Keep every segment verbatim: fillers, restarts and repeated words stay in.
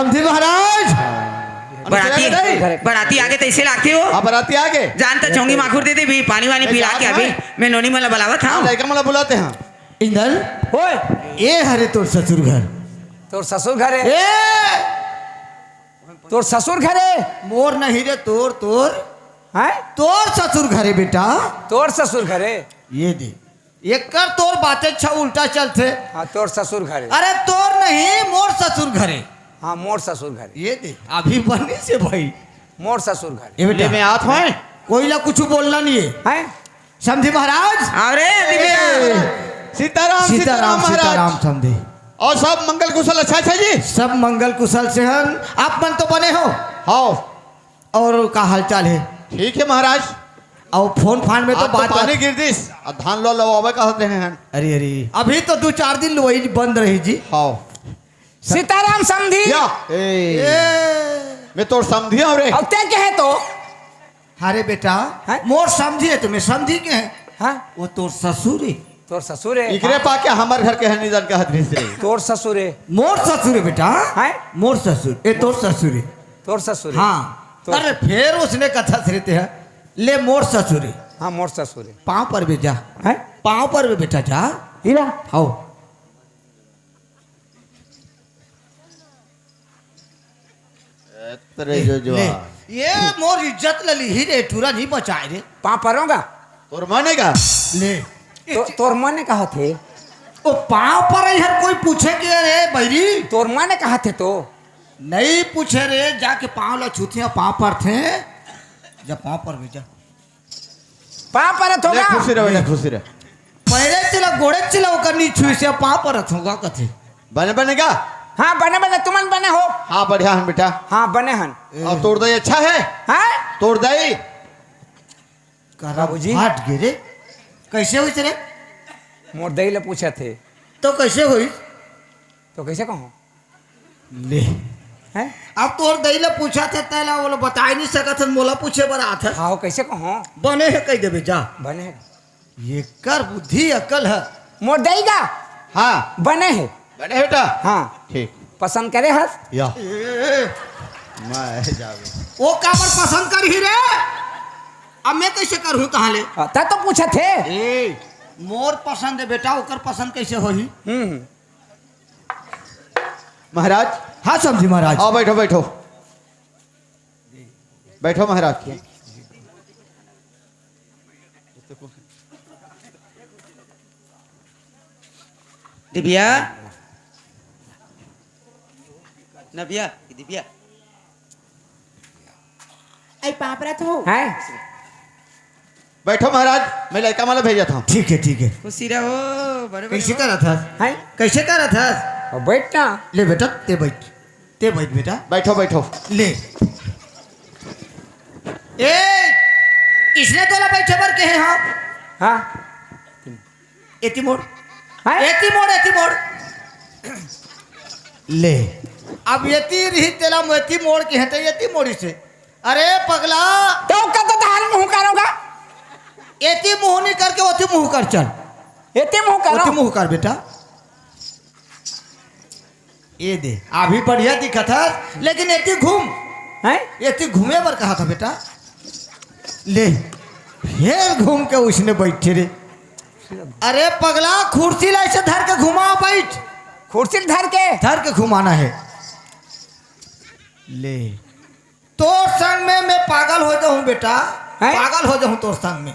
समधी महाराज। बराती, बराती आगे तइसे लागथे हो। हाँ, बराती आगे। जान त चोंगी माखुर दे देबे, पानी वानी पिला के अभी मैं नोनी मन ला बलावत हँव। हाँ, लइका मन ला बुलाते हैं। इंदल, ओए। ए हरे तोर ससुर घर। तोर ससुर घर हे? ए! तोर ससुर घर हे? मोर नहीं रे, तोर, तोर। हैं? तोर ससुर घर हे बेटा। तोर ससुर घर हे? ये दे। एकर तोर बाते अच्छा उल्टा चलथे। हाँ, तोर ससुर घर हे। अरे तोर नहीं, मोर ससुर घर हे। हाँ, मोर ससुर घर हे। ये दे, अभी बनिस हे भाई। मोर ससुर घर हे। ये बेटा, ले मैं आत हँव। कोई ला कुछ बोलना नहीं हे। हैं? समधी महाराज। अरे, दिव्या। सीताराम, सीताराम, सीताराम महाराज। सीताराम समधी। अउ सब मंगल कुशल, अच्छा, अच्छा जी? सब मंगल कुशल से हन। आप मन तो बने हो? हाँ। अउ का हाल चाल हे? ठीक हे महाराज। अउ फोन फान में तो आज तो बात पानी गिर दिस, अउ धान ल लुवाबे कहत रहे हन। अरे, अरे, अभी तो दू चार दिन लुवई बंद रही जी। हाँ। सीताराम समधी। या। ए, ए। मैं तोर समधी हँव रे। अउ तें के हे तो? अरे बेटा, हैं? मोर समधी हे तो मैं समधी के हँव। हाँ? वो तोर ससुर हे। तोर ससुर हे? इकरे पाके हमर घर के हे, नहीं जान कहत रहिस रे। तोर ससुर हे। मोर ससुर हे बेटा। हैं? मोर ससुर। ए तोर ससुर हे। तोर ससुर हे। हाँ। तोर अरे फेर ओसने कथस रे तें ह। ले मोर ससुर हे। हाँ, मोर ससुर हे। पाँव परबे जा। हैं? पाँव परबे बेटा जा। हीरा। हव। अतरे जो जो ले, आ। ये मोर इज्जत ल लिही रे, टूरा नहीं बचाय रे। पाँव परँव गा। तोर मन हे गा? ले। तो, तोर मन हे कहत हे? ओ पाँव परई हर कोई पूछे के रे बइरी? तोर मन हे कहत हे तो? नहीं पूछे रे, जाके पाँव ला छूथे, पाँव परथे। जा पाँव परबे जा। पाँव परत हँव गा। खुशी रह बेटा, खुशी रह। पैरे च ला, गोड़े च ला ओकर नी छुइस, पाँव परत हँव गा कथे। बने बने गा? हाँ, बने बने, तुमन बने हो? हाँ, बढ़िया हन बेटा। हाँ, बने हन। अउ तोर दाई अच्छा हे? हाँ? तोर दाई? करम बाबूजी। फाट गे रे। कइसे होइस रे? मोर दाई ला पूछत हे। तो कइसे होइस? तो कइसे कहँव? ले। हैं? अब तोर दाई ला पूछत हे, तेला ओला बताय नहीं सकत हस, मोला पूछे बर आत हस। हाँ, कइसे कहँव? बने हे कहि देबे, जा। बने हे। एकर बुद्धि अकल हे। मोर दाई गा? हाँ। बने हे। बने हे बेटा? हाँ। ठीक। पसंद करे हस? या। ए, मैं जावे। ओ काबर पसंद करही रे? अब मैं कइसे करहूँ तहाँ ले? हाँ, त तो पूछत हे। ए, मोर पसंद हे बेटा, ओकर पसंद कइसे होही? हम्म, हम्म। महाराज। हाँ, समधी महाराज। आओ, बैठो, बैठो। बैठो महाराज। दिव्या, नव्या, दिव्या। आई पाँव परत हँव। हैं? बैठो महाराज, मैं लइका मन ला भेजत हँव। ठीक हे, ठीक हे। खुशी रहो, बड़े बड़े कइसे हो। करत हस? हैं? कइसे करत हस? अब बैठ ना। ले बेटा, तें बइठ। तें बइठ बेटा। बैठो, बैठो। ले। ए, इसने तोला बइठे बर कहे हँव। हाँ। एती मोड़। हैं? एती मोड़, एती मोड़। ले। अब एती रही तेला एती मोड़ कहे त एती मोड़िस हे। अरे पगला। तो कब तो तहार मुँह करँव गा? एती मुँह नहीं करके ओती मुँह कर चल। एती मुँह करँव। ओती मुँह कर बेटा। ए दे, अभी बढ़िया दिखत हस, लेकिन एती घूम। हैं? एती घूमे बर कहत हँव बेटा। ले, फेर घूम के ओइसने बइठे रे। अरे पगला, खुर्सी ला अइसे धर के घुमा, बइठ। खुर्सी ला धर के? धर के घुमाना हे। ले, तोर संग में मैं पागल हो जाहूँ बेटा, हैं? पागल हो जाहूँ तोर संग में।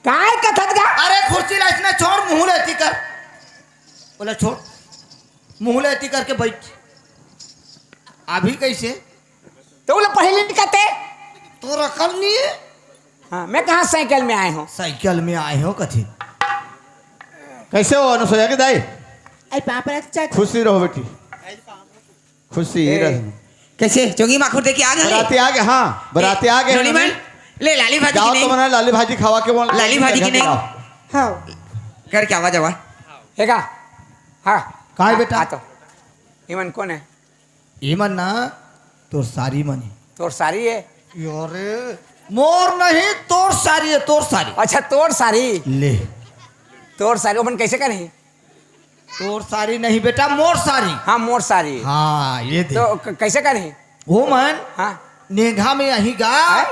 काय कथस गा? अरे खुर्सी ला अइसने छोड़, मुँह ला एती कर। ओला छोड़, मुँह ला एती करके बइठ। अभी कइसे? त ओला पहिले नहीं कहते। तोर अकल नहीं हे। हाँ, मैं कहाँ साइकिल में आय हँव? साइकिल में आय हँव कथे। कइसे हो अनुसुईया के दाई? आई पाँव परत हँव चाचा। खुशी रहो बेटी। खुशी ए, रहो। कइसे? चोंगी माखुर दे के आ गे? बराती आ गे, हाँ, बराती आ गे नोनी मन। ले लाली भाजी जाओ की तो नहीं? मना लाली भाजी खवा के बोल, लाली भाजी की नहीं? हाँ। करके आवा जावा। हे गा? हाँ। काय बेटा? हाँ तो। इमन कोन हे? इमन ना, तोर सारी मन हे। तोर सारी हे? अरे, मोर नहीं, तोर सारी हे, तोर सारी। अच्छा, तोर सारी। ले। तोर सारी, ओमन कइसे करही? तोर सारी नहीं बेटा, मोर सारी। हाँ, मोर सारी। हाँ, ये दे। तो क-, कैसे करही? वो मन हाँ। नेंगा में यही गा। हाँ?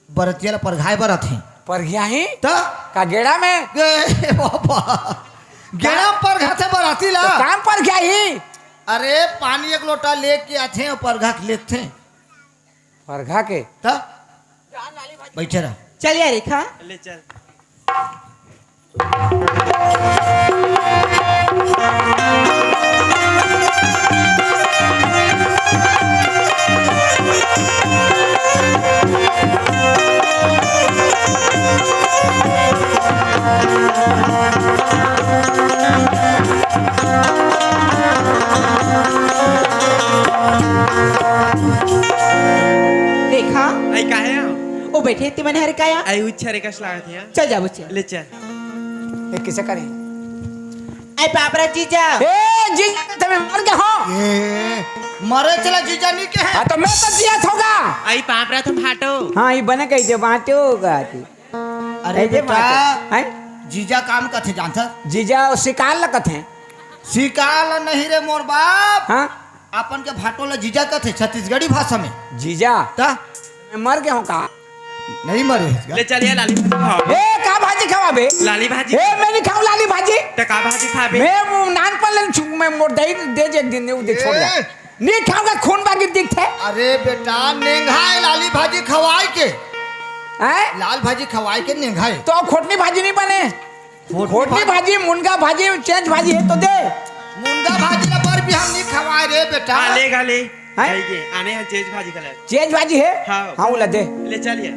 बरतिया ला परघाए बर आथे। परघिया ही? त? का गेड़ा में? ए बाबा, गेड़ा में परघाथे बराती ला। तो काम परघिया ही? अरे, पानी एक लोटा लेके आथे अउ परघा के लेथे। परघा के? त? बइठे रह। चल यार, रेखा। ले चल। रेखा। आई काहे हो? ओ बैठे, ते मन हर काया? आई उच्छा रे कस लागत है। चल जाबो, चल। ले चल। ए, किसे करे? आई पापरा जीजा। ए, जीजा, तमे मर गए हो? ए, मरे चला जीजा नहीं कहे। हाँ, तो मैं तो जिया थोगा। आई पापरा तुम हटो। हाँ, ये बने कही जे बांटो होगा तू। अरे ऐसे बेटा, बात है। हैं? जीजा काम कथे जानथस? जीजा शिकार ल कथे। शिकार ल नहीं रे मोर बाप। हाँ? अपन के भाटो ल जीजा कथे छत्तीसगढ़ी भाषा में। जीजा? त? मैं मर गया हूँ का? नहीं मरे हस का? ले चलिए लाली भाजी खाओ। ए, का भाजी खावा बे? लाली भाजी। ए, मैं नहीं खाऊं लाली भाजी। त का भाजी खाबे? मैं वो नान पर ले छु-, मैं मोर दही दे जे एक दिन, वो दे छोड़ जा। ए, नहीं खाऊंगा, खून बाकी दिखथे। अरे बेटा, नेंघाए लाली भाजी खवाए के। हैं? लाल भाजी खवाए के नेंघाए। तो खोटनी भाजी नहीं बने? खोटनी खोटनी भाजी। भाजी, मुनगा भाजी, चेंज भाजी है तो दे। मुनगा भाजी ला बर भी हम नहीं खवाए रे बेटा। हाँ, ले गा ले। हैं? ले ये, आने हैं चेंज भाजी का ले। चेंज भाजी है? हाँ। हाँ, वो ला दे। ले चलिए।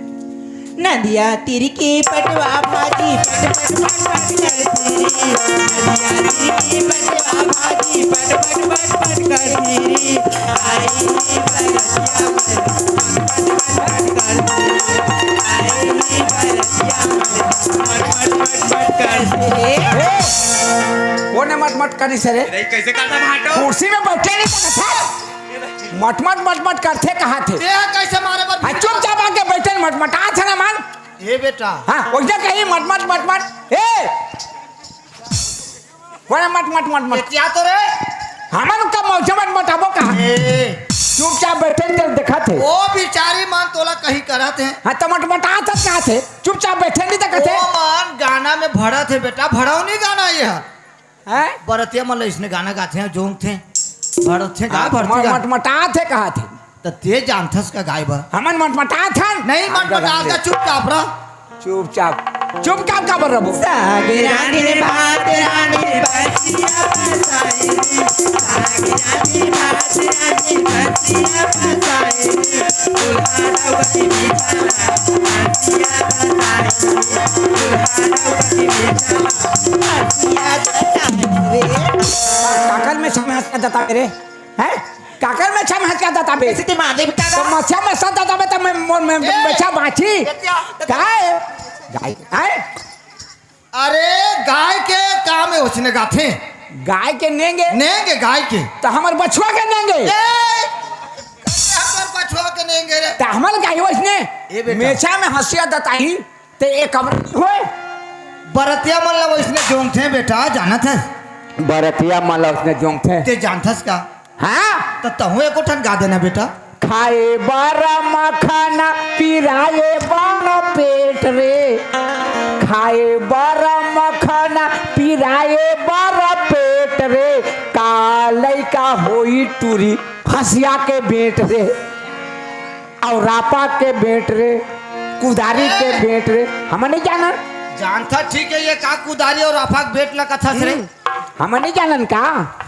नदिया तीर के पटवा भाजी, पट पट पट पट करती रे। नदिया तीर के पटवा भाजी, पट पट पट पट करती रे। आई बरसिया मन, पट पट पट पट करती रे। आई बरसिया मन, पट पट पट पट करती रे। ए, कोने मट मट करी से रे? अरे, कैसे करता भाटो? कुर्सी में बैठे नहीं सकता। मटमट मटमट करथे कहा थे। ते ह कैसे मारे बर हाँ, फिर? चुपचाप आके बैठे मटमटात हे ना मन। ए बेटा। हाँ, ओइसे कही मटमट मटमट। ए! कोन मटमट मटमट? एतिया तो रे। हमन का मौजा मटमटाबो कहा? ए। चुपचाप बैठे तेल देखत हे। ओ बिचारी मन तोला कही करत हे। हाँ, त मटमटात हे कहा थे। चुपचाप बैठे नहीं देखत हे। ओ मन गाना में भड़त हे बेटा, भड़ौनी गाना ये ह। हैं? बरतिया मन ल इसने गाना गाथे, जोंकथे, भड़थे, गा हाँ, भड़थे म-, गा। मटमटात हे कहा थे। त ते जानथस का गाय बर? हमन मटमटात हन। नहीं हाँ, मटमटात गाना का, दे। चुपचाप रह। चुपचाप, चुपचाप काबर रहबो? साग रांधे भात रांधे बसिया बसाए रे। साग रांधे भात रांधे बसिया बसाए रे। दुल्हा रउआ के बेटा बसिया बसाए रे। दुल्हा रउआ के बेटा काकर में छम हंसिया दता मेरे? हैं? काकर में छम हंसिया दता बे? कैसे ते मारे बेटा तो का? मछिया में सा दता बे त मैं, मोर में, ए! बच्चा बाँची? ये क्या? काय? गाय, हैं? अरे, गाय के काम में उसने गाथे। गाय के नेंगे? नेंगे गाय के। त हमर बछुआ के नेंगे? ए! कैसे हमर बछुआ के नेंगे रे? त हमर गाय उसने ए बेटा। मेछा में हंसिया दताही। ते ए कमरा नहीं होए? बरतिया मन ला वइसने जोंकथे बेटा, जानत हस? बरतिया मन ला वइसने जोंकथे। ते जानथस का? हाँ? त तहूँ एको ठन गा देना बेटा। खाए बर मखना पिराए बर पेट रे, खाए बर मखना पिराए बर पेट रे, का लइका होई टूरी हंसिया के बेंट रे। अउ रापा के बेंट रे, कुदारी के बेंट रे, हमन नहीं जानन। जानथा ठीक है, ये का कुदारी अउ रापा के बेंट ला कथस रे? हम्म, हमन नहीं जानन का?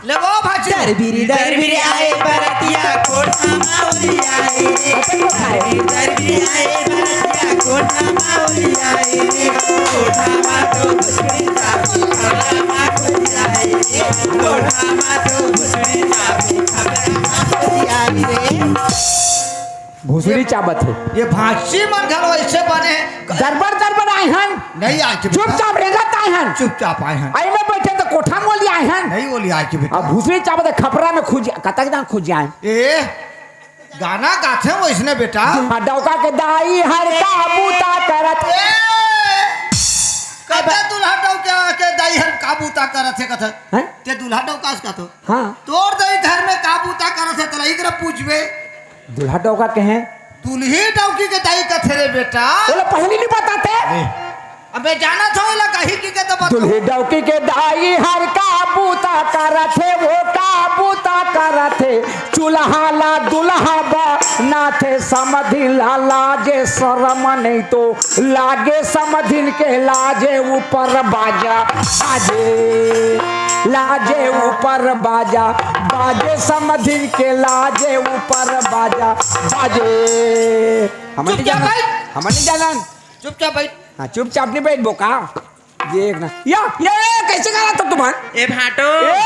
ले वो भाजी। दरबिरी दरबिरी आए बरतिया कोठा माउली आए। दरबिरी दरबिरी आए बरतिया कोठा माउली आए। कोठा मा तो भोजपुरी चाबी, कोठा मा तो भोजपुरी चाबी, कोठा मा तो भोजपुरी चाबी, कोठा मा तो भोजपुरी चाबी रे। भुसड़ी चाबत हे। ये भांची मन घलो ऐसे बने हैं। दरबर दरबर आए हन। नहीं आए थे बेटा। चुपचाप रेंगत आए हन। चुपचाप आए हन। आई में बैठे तो कोठा में ओली आए हन। नहीं ओली आए थे बेटा। अब भुसड़ी चाबत हे, खपरा में खुज, कतक दान खुज आए। ए, गाना गाथे वइसने बेटा। डौका के दाई हर का बूता करत। ए, अबे दूल्हा डौका के दाई हर का बूता करत हे कथस? हैं? ते दूल्हा डौका से कथस? हाँ। तोर दाई घर में का बूता करत हे, तला इकरा पूछबे। दूल्हा डौका के हैं? दुल्ही डौकी के दाई कथे रे बेटा। बोले पहली नहीं बताते। अबे जाना था, ओला कहीं की के तो बता। दुल्ही डौकी के दाई हर का बूता करत हे, वो का बूता करत हे। चूल्हा ला दूल्हा बनाथे, समधिन ला लाजे शरम नहीं तो लागे समधिन के लाजे ऊपर बाजा बाजे, लाजे ऊपर बाजा बाजे, समधिन के लाजे ऊपर बाजा बाजे। हमन नहीं चुपचाप जानन, बैठ। हमन नहीं जानन। चुपचाप बैठ। हाँ, चुपचाप नहीं बैठबो का? ये एक ना, या, या, ए, कैसे करा था तुम्हार? ए भाटो। ए,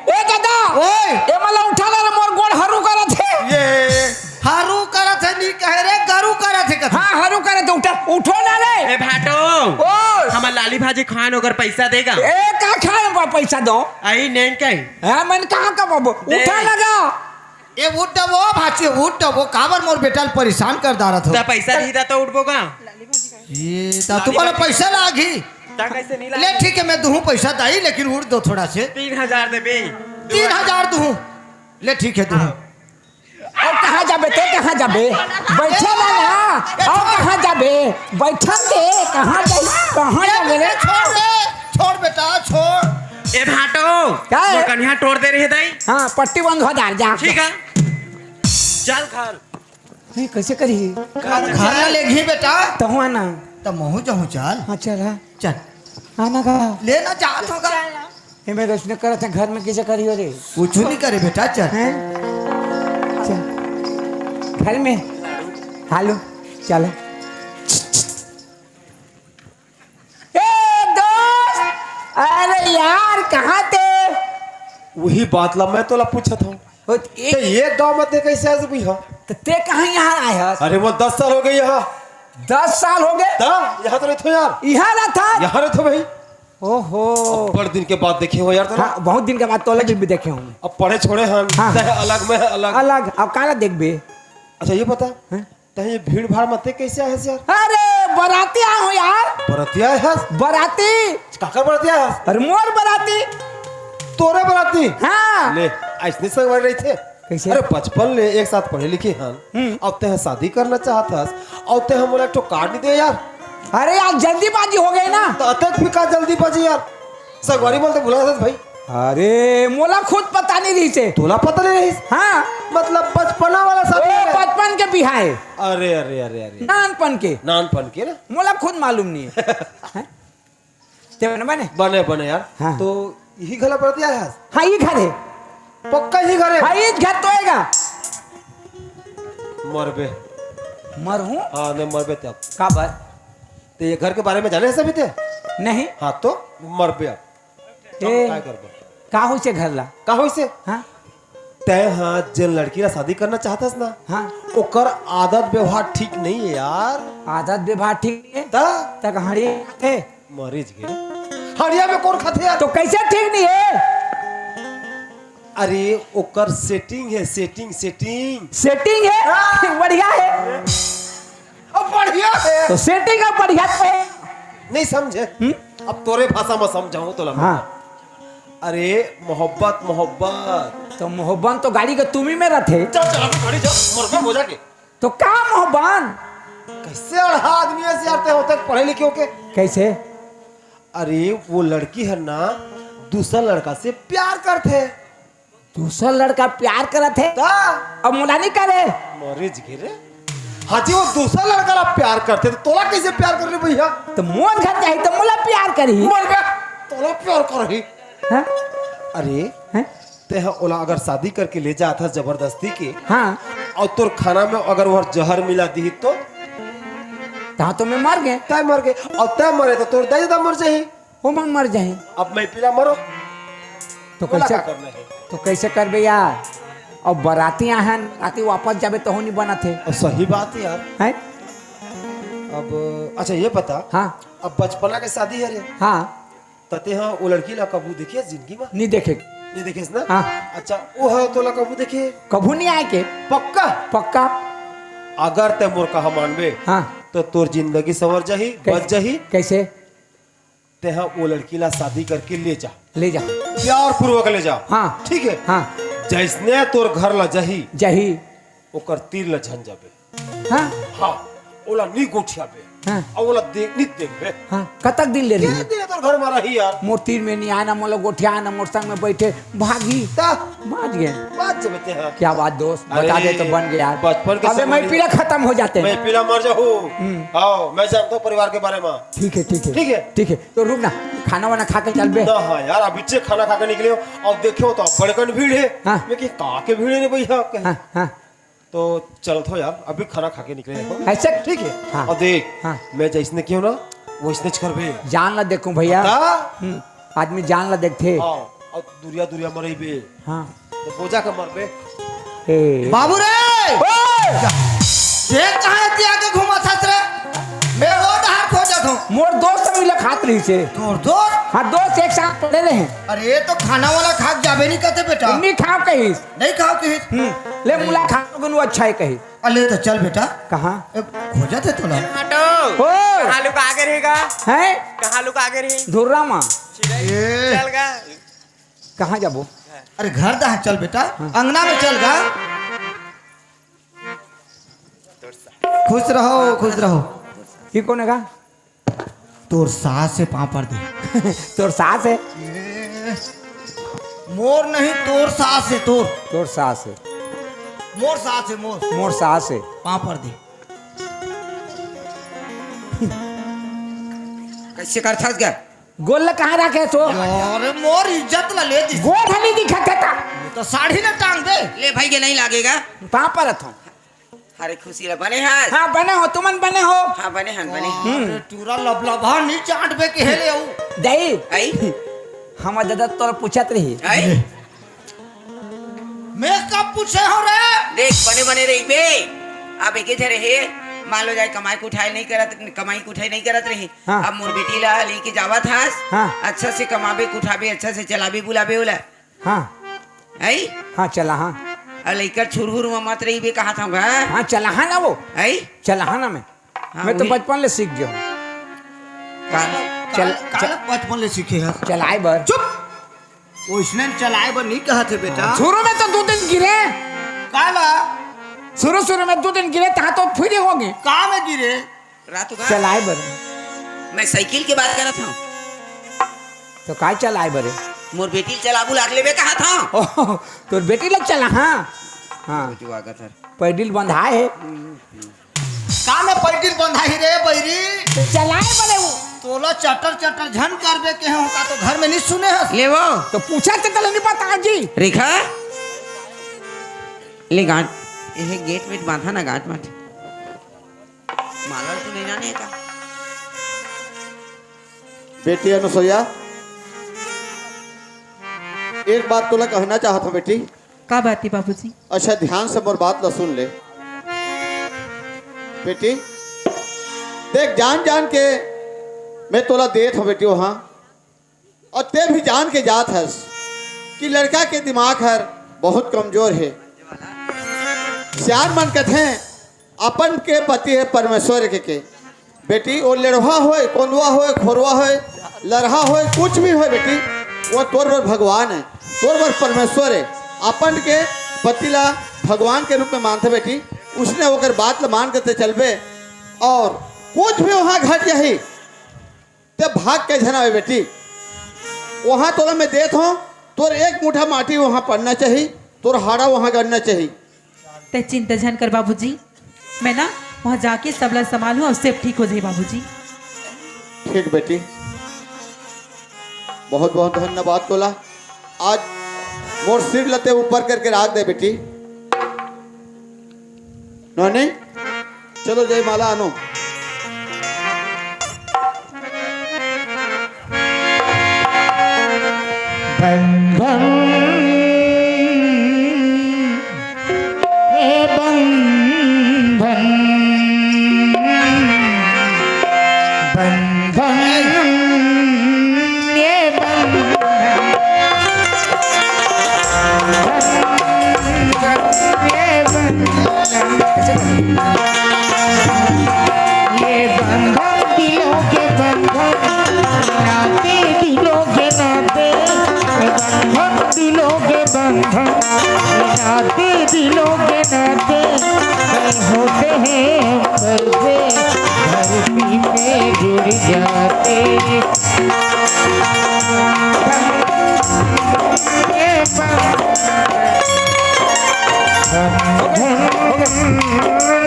ए दादा। ओए। ए मला उठा ला रे, मोर गोड़ हरू करत हे। ये हरू करत हे, नहीं कहे रे, गरू करत हे कथे। हाँ, हरू करत हे, उठा, उठो ना रे। ए भाटो। ओए। हमर लाली भाजी खान ओकर पैसा देगा। ए, का खाए बा पैसा दो? आई नहीं कहीं। हाँ, मन कहाँ का बाबू? दे। उठा लगा। ए उठ डबो भाची, उठ डबो, काबर मोर बेटा ल परेशान कर डारत हो? त पैसा नहीं दा तो उठबो का? ये ता तुम्हारा पैसा लागी। ता कैसे नहीं ले लागी? ठीक है, मैं दूहूं पैसा दाई, लेकिन उठ दो थोड़ा से। तीन हजार देबे। तीन हजार दूहूं। ले ठीक है, दूहूं। और कहाँ जाबे ते, कहाँ जाबे? बैठे रह ना। और कहाँ जाबे? बैठन दे, कहाँ जाई? कहाँ जाबे रे? छोड़ दे, छोड़ बेटा, छोड़। ए भाटो, का है? मोर कन्हिया तोड़ दे रहे दाई। हाँ, पट्टी बंद हो जा, जा। ठीक है, चल घर। नहीं, कैसे करी? घर, घर ला लेगही बेटा। तहु आना। त महू जहूं चल। हाँ, चल, हाँ। चल। आना का? ले ना, जात होगा। ये मेरे उसने करत हे, घर में कैसे करी हो रे? कुछ नहीं करे बेटा, चल। हैं? चल। घर में। हालो, चल। ए दोस्त, अरे यार, कहाँ ते? वही बात ला मैं तोला पूछत हूँ। हो, ते एक ये गांव में ते कैसे आज भी हो? तो ते कहाँ यहाँ आए हस? अरे वो दस साल हो गए यहाँ। दस साल हो गए? ता, यहाँ तो नहीं थो यार। यहाँ ना था? यहाँ नहीं थो भाई। ओहो। बड़ दिन के बाद देखे हो यार तोला। हाँ, बहुत दिन के बाद तोला भी, भी देखे हूँ। अब पढ़े छोड़े हन, हाँ। ते अलग, मैं अलग। अलग, अब काला देखबे? अच्छा ये बता, हाँ? तहीं ये भीड़ भाड़ में ते कैसे आए हस यार? अरे, बराती आए हो यार। बराती आए हस? बराती। काकर बराती आए हस? अरे, मोर बराती। तोरे बराती? हाँ। ले, ऐसने संगवारी रहिथे। कैसे? अरे, बचपन ले एक साथ पढ़े लिखे हन। हम्म। अब ते शादी करना चाहत हस, अब ते मोला एक ठो कार्ड नहीं दे यार। अरे यार, जल्दीबाजी हो गई ना। तो अतक भी का जल्दीबाजी यार? संगवारी मन तो भुला जात भाई। अरे, मोला खुद पता नहीं रहिसे। तोला पता नहीं रहिस? हाँ। मतलब बचपना वाला ओ, शादी है? बचपन के बिहाए। अरे, अरे, अरे, अरे। नानपन के। नानपन के ना? मोला खुद मालूम नहीं है। हैं? ते बने, बने? बने, बने यार। हाँ। तो यही घर पड़त हे? हाँ, ये घर है। पक्का यही घर है? हाँ, ये घर तो हैगा। मरबे। मरहूँ? हाँ, नहीं मरबे ते अब। काबर? ते ये घर के बारे में जाने हस अभी ते? नहीं। हाँ, तो मरबे अब। ए, का करबो? का होइसे घर ला? का होइसे? हाँ? तैं हा जेन लड़की ला शादी करना चाहत हस ना, हाँ। ओकर आदत व्यवहार ठीक नहीं है यार। आदत व्यवहार ठीक नहीं है? ता? तक हड़िया थे। मरीज के। हड़िया में कौन खाथे यार? तो कैसे ठीक नहीं है? अरे, ओकर सेटिंग है, सेटिंग, सेटिंग। सेटिंग है? हाँ। बढ़िया है। अब बढ़िया है। तो सेटिंग अब बढ़िया तो है। नहीं समझे? हम्म? अब तोरे भाषा में समझाऊं तो लम्बा। हाँ। अरे, मोहब्बत, मोहब्बत। तो मोहब्बत तो गाड़ी के तुमी में रथे। चल, चल, अभी गाड़ी जा, मरबे मजा के। तो का मोहब्बत? कैसे अड़हा आदमी है यार, ते होते पढ़े लिखे होके? कैसे? अरे, वो लड़की है ना, दूसरा लड़का से प्यार करथे। दूसरा लड़का प्यार करत हे? ता? अब मोला नहीं करे। मरीज गिरे। हाँ जी, वो दूसरा लड़का ला प्यार करथे, तो तोला कैसे प्यार कर ले भैया? तो मोर घर जाही, तो मोला प्यार करही। मर बे, तोला प्यार करही। हाँ? अरे, हैं? ते ह ओला अगर शादी करके ले जात हस जबरदस्ती के, हाँ। और तोर खाना में अगर वो जहर मिला दिही तो? तहाँ तो मैं मर गए। तय मर गए। और तय मरे तो तोर दाई ददा मर जाही। ओमन मर जाही। अब मैं पीला मरो। तो बोला कैसे, का करना है? तो कैसे करबे यार? अब बराती आहन, राती वापस जाबे तहु नहीं बनत हे। अब सही बात है यार। हैं? अब अच्छा ये बता। हाँ। अब बचपना के शादी है रे। हाँ। तते हाँ वो लड़की ला कभू देखे जिंदगी में? नहीं देखे। नहीं देखे ना? हाँ। अच्छा वो है तोला कभू देखे? कभू नहीं आए के। पक्का? पक्का। अगर ते मोर कहा मानबे, हाँ। तो तोर जिंदगी संवर जाही, कैसे? बच जाही। कैसे? तेहा वो लड़की ला शादी करके ले जा, ले जा। प्यार पूर्वक ले जा। हाँ। ठीक है। हाँ। जैसने तोर घर ला जाही, जाही। ओकर तीर ला झन जाबे। हाँ। हाँ, ओला नी गोठियाबे। हाँ। अउ ओला देख, नी देखबे। हाँ, कतक दिन ले रही? दिन तोर घर मा रही यार। मोर तीर में नी आना, मोला गोठिया ना, मोर संग में बैठे, भागी। ता? बाज गए। बाज जबे ते, हाँ। क्या बात दोस्त, अरे, बता दे तो बन गया यार। बचपन के अबे समय मैं पीला खत्म हो जाते। मैं पीला मर जाहूँ। हम्म। हाँ, मैं जानता हूँ परिवार के बारे में। ठीक है, ठीक है। ठीक है। ठीक है, तो रुक ना, खाना वाना खा के चलबे। ना, हाँ यार, अभी से खाना खा के निकले हो, अब देखे हो तो बड़कन भीड़ है। हाँ। मैं कि का के भीड़ है रे भैया? हाँ, हाँ। तो चलत हो यार, अभी खाना खा के निकले हो। ऐसे? ठीक है। हाँ। और देख, हाँ। मैं जैसने कियो ना, वैसने च करबे। जान ला देखूं भैया। बता। हम्म, आदमी जान ला देखथे। हाँ, और दुरिया दुरिया मरइबे। हाँ। तो बोजा के मरबे। ए। बाबू रे! ओए! ये कहाँ एती आके घूमत हस रे? मैं वो डहार खोजत हूँ। मोर दोस्त मिला खात रहिसे। तोर दोस्त? हाँ, दोस्त एक साथ पढ़े रहे। अरे, तो खाना वाला खा के जाबे नहीं करते बेटा। नहीं खाओ कहिस। नहीं खाओ कहिस। हम्म, ले मुला खा गुन वो अच्छा है कहिस। अले तो चल बेटा। कहाँ? ए, खोजत है तोला। हटो। ओ। कहाँ लुका के रहेगा? हैं? कहाँ लुका के रहे? धुर्रा माँ। चिड़ै। ए। चल गा। कहाँ जाबो? अरे घर दहा चल बेटा, हाँ। अंगना में चल गा। खुश रहो, खुश रहो। ये कौन है गा? तोर सास से पाँव पर दे। तोर सास है? मोर नहीं, तोर सास है, तोर। तोर सास है। मोर सास है, मोर। मोर सास है। पाँव पर दे। कैसे करथस गा? गोड़ ला कहाँ रखे सो? अरे मोर इज्जत ला ले दी। गोड़ हली दिखत है ता। ये तो साड़ी ना टांग दे। ले भाई के नहीं लागेगा। पाँव परत हूँ। अरे खुशी ला बने हस? हाँ, बने हो, तुमन बने हो? हाँ, बने हन, बने हन। अरे टूरा लबलबा नहीं चाट बे के हेले हूँ। दई। आई? हम दादा तोर पूछत रही। आई? मैं कब पूछे हो रे? देख, बने बने रहिबे। अब एके झरे हे, मान लो जाए कमाई कुठाई नहीं करत, कमाई कुठाई नहीं करत रही। हाँ। अब मोर बेटी ला लेके जावत हस, हाँ। अच्छा से कमाबे, कुठाबे, अच्छा से चलाबे, बुलाबे ओला। हाँ। आई? हाँ, चला, हाँ। अउ लइका छुरहुर म मत रहिबे, कहा था गा? हाँ, चला, हाँ ना वो। आई? चला, हाँ ना मैं। हाँ, मैं तो वही। बचपन ले सीख गया हूँ। का, चल, का, चल। का बचपन ले सीखे हस? चलाए बर। चुप। ओइसने चलाए बर नहीं कहत हे बेटा। शुरू में तो दो दिन गिरे। काला? शुरू, शुरू में दो दिन गिरे, तहाँ तो फिर हो गए। का में गिरे? रात का? चलाए बर। मैं साइकिल के बात करत हूँ। तो काय चलाए बर? मोर बेटी चलाबू लाग लेबे कहा था। ओह, तोर बेटी लग चला, हाँ। हाँ। जो आगत हर। पैडिल बंधाए हे। का में पैडिल बंधाही रे बैरी? चलाए बले वो। तोला चटर चटर झन करबे के हो का तो घर में नहीं सुने हस। ले वो। तो पूछा ते तले नहीं पता जी। रेखा। ले गांठ। एहे गेट वेट बांधा ना गांठ माठ। माला तो नहीं जाने का। बेटी अनुसुईया, एक बात तोला कहना चाहत हूँ बेटी। का बात हे बाबूजी? अच्छा, ध्यान से मोर बात ला सुन ले। बेटी, देख, जान जान के मैं तोला देत हूँ बेटी वहाँ, और ते भी जान के जात हस कि लड़का के दिमाग हर बहुत कमजोर हे। सियान मन कथे, अपन के पति हे परमेश्वर के, के। बेटी, वो लेड़वा होय, कोंदवा होय, खोरवा होय, लरहा होय, कुछ भी होय बेटी, वो तोर बर भगवान हे, तोर बर परमेश्वर हे। अपन के पति ला भगवान के रूप में मानथे बेटी, उसने ओकर बात ला मान के ते चलबे, और कुछ भी वहाँ घट जाही, ते भाग के झन आवे बेटी। वहाँ तोला मैं देत हूँ, तोर एक मुठा माटी वहाँ पड़ना चाही, तोर हाड़ा वहाँ गड़ना चाही। ते चिंता झन कर बाबूजी, मैं ना वहाँ जाके सबला संभालूँ और सब ठीक हो जाही बाबूजी। ठीक बेटी, बहुत बहुत धन्यवाद तोला। आज मोर सिर ला ते ऊपर करके राख दे बेटी। नोनी, चलो जयमाला आनो। बंधन, हे बंधन, बंधन, ये बंधन। ये बंधन दिलों के बंधन, ना तीनों के नाते तय होते हैं हम, पर वे धरती में जुड़ जाते। ये बंधन,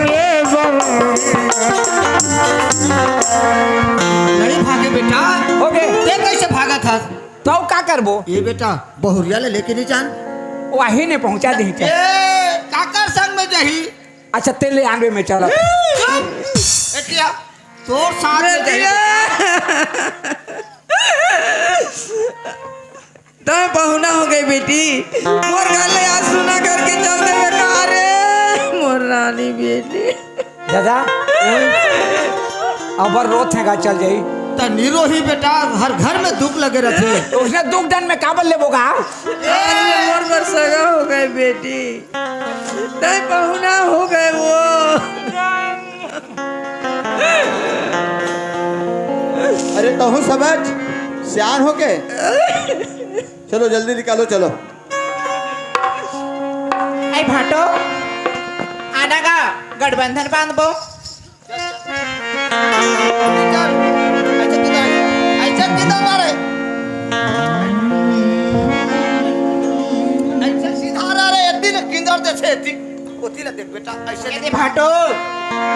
ये बंधन। नहीं भागे बेटा। हो गए। ते कैसे भागा था? तो अउ का करबो? ये बेटा, बहुरिया ले लेके नहीं जान। वही ने पहुंचा दे। ए, काकर संग में जही? अच्छा, तेल ले आनबे में चला। चुप! ए, क्या? तोर साथ में जही। तो बहुना हो गई बेटी, मोर घर ले आज सुना करके चल देवे का रे, मोर रानी बेटी। दादा, अबर रोत हे गा, चल जाई। त निरोही बेटा, हर घर में दुख लगे रहथे। तो उसने दुख डन में काबर लेबो गा? अरे, मोर बर सगा हो गए बेटी, तय पहुना हो गए वो। अरे, तहु समझ, सियान होके। चलो, जल्दी निकालो, चलो। ऐ भाटो, आना गा, गठबंधन बांधबो। ऐसा किधर, ऐसा किधर मारे? ऐसा सीधा रहा रे, एक दिन किंजर जैसे थी। ओती ला देख बेटा, ऐसे यदि भाटो,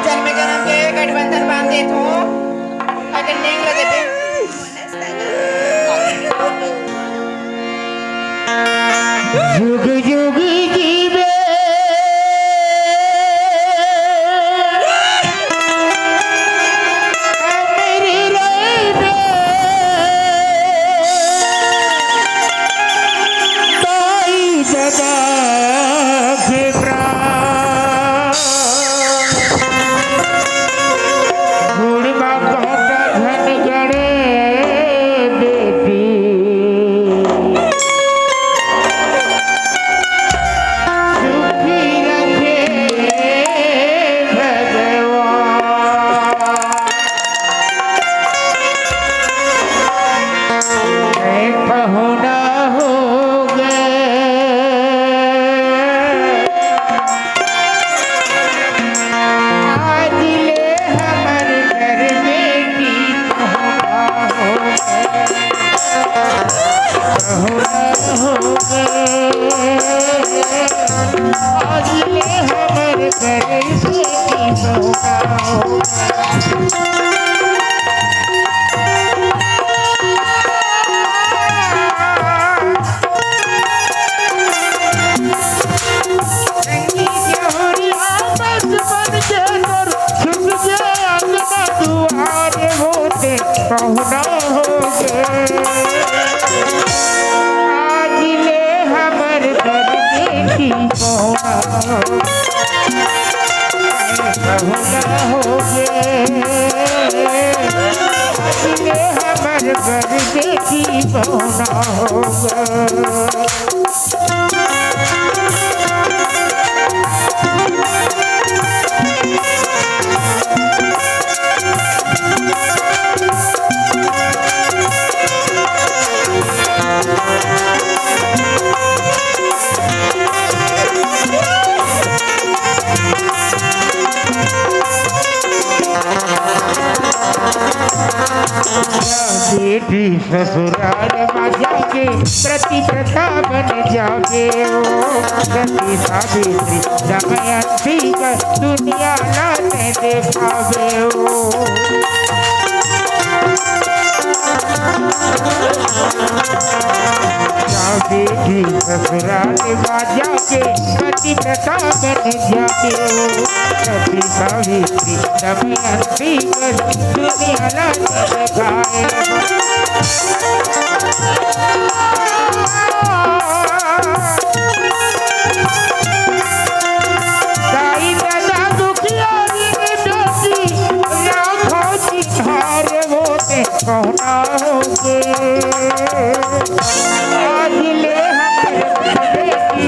जन्म जन्म के गठबंधन बांध दे तो, अगर नेंग लगे दे। जुग जुग जीवे अमर रहिबे, ताई ददा के प्राण। गुण मा कहता धन गणे बेटी। सुखी रखे भगवान। मैं पहुना हो गए। आज ले हमर घर बेटी पहुना हो गए। पहुना हो गए। आज ले हमर घर बेटी पहुना हो गए। पहुना हो गए। आज ले हमर घर बेटी पहुना हो गए। पहुना हो गए। आज ले हमर घर बेटी पहुना हो गए। बेटी ससुराल मा जाके पतिव्रता बन जाबे ओ, सती सावित्री दमयंती का दुनिया ला तैं देखाबे ओ। जा बेटी ससुराल मा जाके पतिव्रता बन जाबे ओ, सती सावित्री दमयंती कर दुनिया ला जगाए। दाई ददा दुखियारी में बेटी, लाखों चिन्हार वो ते पहुना हो गए। आज ले हमर बेटी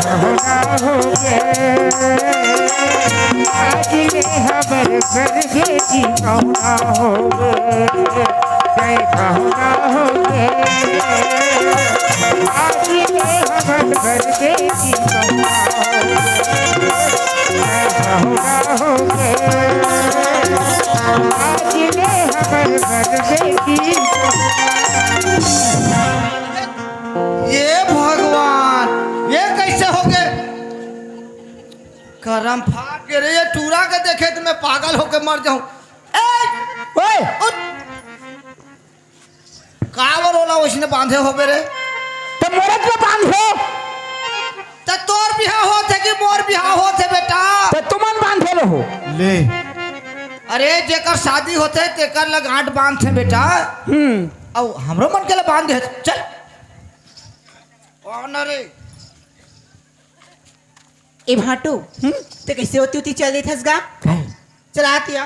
पहुना हो गए। आज ले हमर घर बेटी पहुना हो गए। मैं बहुरा हो गे, आज ले हमर बर बेटी कमाओ। मैं बहुरा हो गे, आज ले हमर बर बेटी। ये भगवान, ये कैसे हो गए? करम फाट के रे, ये टूरा के देखे तो मैं पागल होके मर जाऊं। ए, ओए! उठ! काबर ओला ओइसने बांधे होबे रे? त मोरे के बांधे। त तोर बिहाव होथे कि मोर बिहाव होथे बेटा? त तुमन बांधे रहो। ले। अरे जेकर शादी होथे तेकर ल गांठ बांधथे बेटा। हम्म। अउ हमरो मन के ल बांध दे। चल। कौन रे? ए भाटू, हम्म? ते कैसे होती होती चल देथस गा? काहे? चला तिया।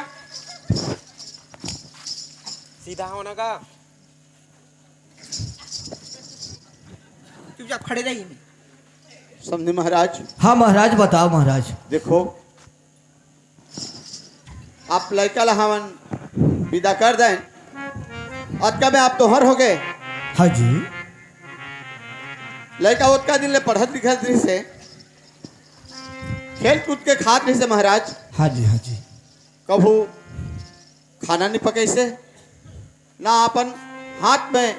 सीधा हो ना गा। चुपचाप खड़े रहिए। समधी महाराज। हाँ महाराज, बताओ महाराज। देखो, आप लड़का ला हमन विदा कर दें, अतका में आप तोहर हो गए। हाँ जी। लड़का ओतका दिन ले पढ़त लिखत रहिसे, खेल कूद के खात रहिसे महाराज। हाँ जी, हाँ जी। कभू खाना नहीं पकैसे, ना अपन हाथ में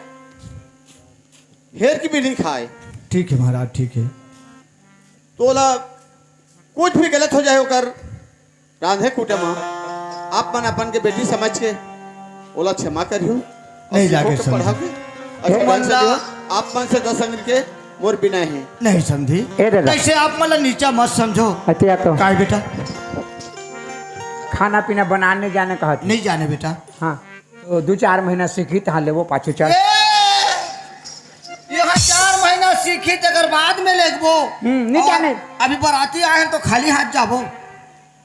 हेर की भी नहीं खाए। ठीक है महाराज, ठीक है। तोला कुछ भी गलत हो जाए ओकर रांधे कूटे म, आप मन अपन के बेटी समझ के ओला क्षमा करियो। और नहीं सीखो जाके के पढ़ा समझे। के, अच्छा ए, मन से बंदा दियो, आप मन से दस अंगन के मोर बिना है। नहीं समधी। ए दादा। ऐसे आप मन ला नीचा मत समझो। अतिया तो। काय बेटा? खाना पीना बनाने जाने कहत। नहीं जाने बेटा। हाँ। तो दू चार महीना सीखी, तहाँ लेबो पाछू चल। ए, यहाँ चार महीना सीखी, तेकर बाद में लेबो। हम्म, नहीं और जाने। अभी बराती आए हैं तो खाली हाथ जाबो।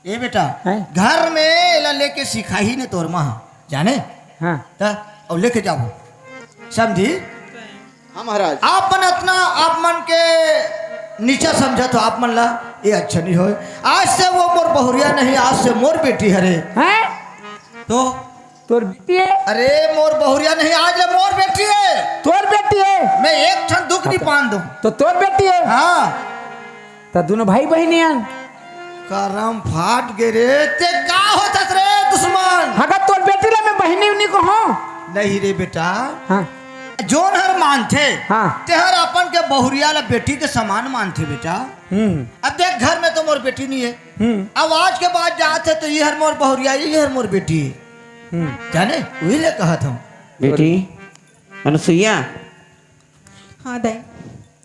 ए बेटा, हैं? घर में एला लेके सिखाही ने तोर माँ, जाने? हाँ। त, और लेके जाबो। समझी? हाँ महाराज। आप मन अतना, आप मन के नीचा समझत हो, आप मन ला ये अच्छा नहीं होय। आज से वो मोर बहुरिया नहीं, आज से मोर बेटी हरे। हैं? तो तोर बेटी है? अरे मोर बहुरिया नहीं, आज ले मोर बेटी है। तोर बेटी है? मैं एक ठन दुख नहीं पान दूं। तो तोर बेटी है? हाँ। त दोनों भाई बहिनी आन। करम फाट गे रे, ते का होथस रे दुश्मन? हगा तोर बेटी ला मैं बहिनी उनी कहूं? नहीं रे बेटा। हाँ। जोन हर मानथे, हाँ। तेहर अपन के बहुरिया ला बेटी के समान मानथे बेटा। हम्म। अब देख घर में तो मोर बेटी नहीं है। हम्म। अब आज के बाद जात हे तो ये हर मोर बहुरिया, ये हर मोर बेटी है। हम्म। जाने, वही ले कहत हूँ। बेटी, अनुसुईया। हाँ दाई।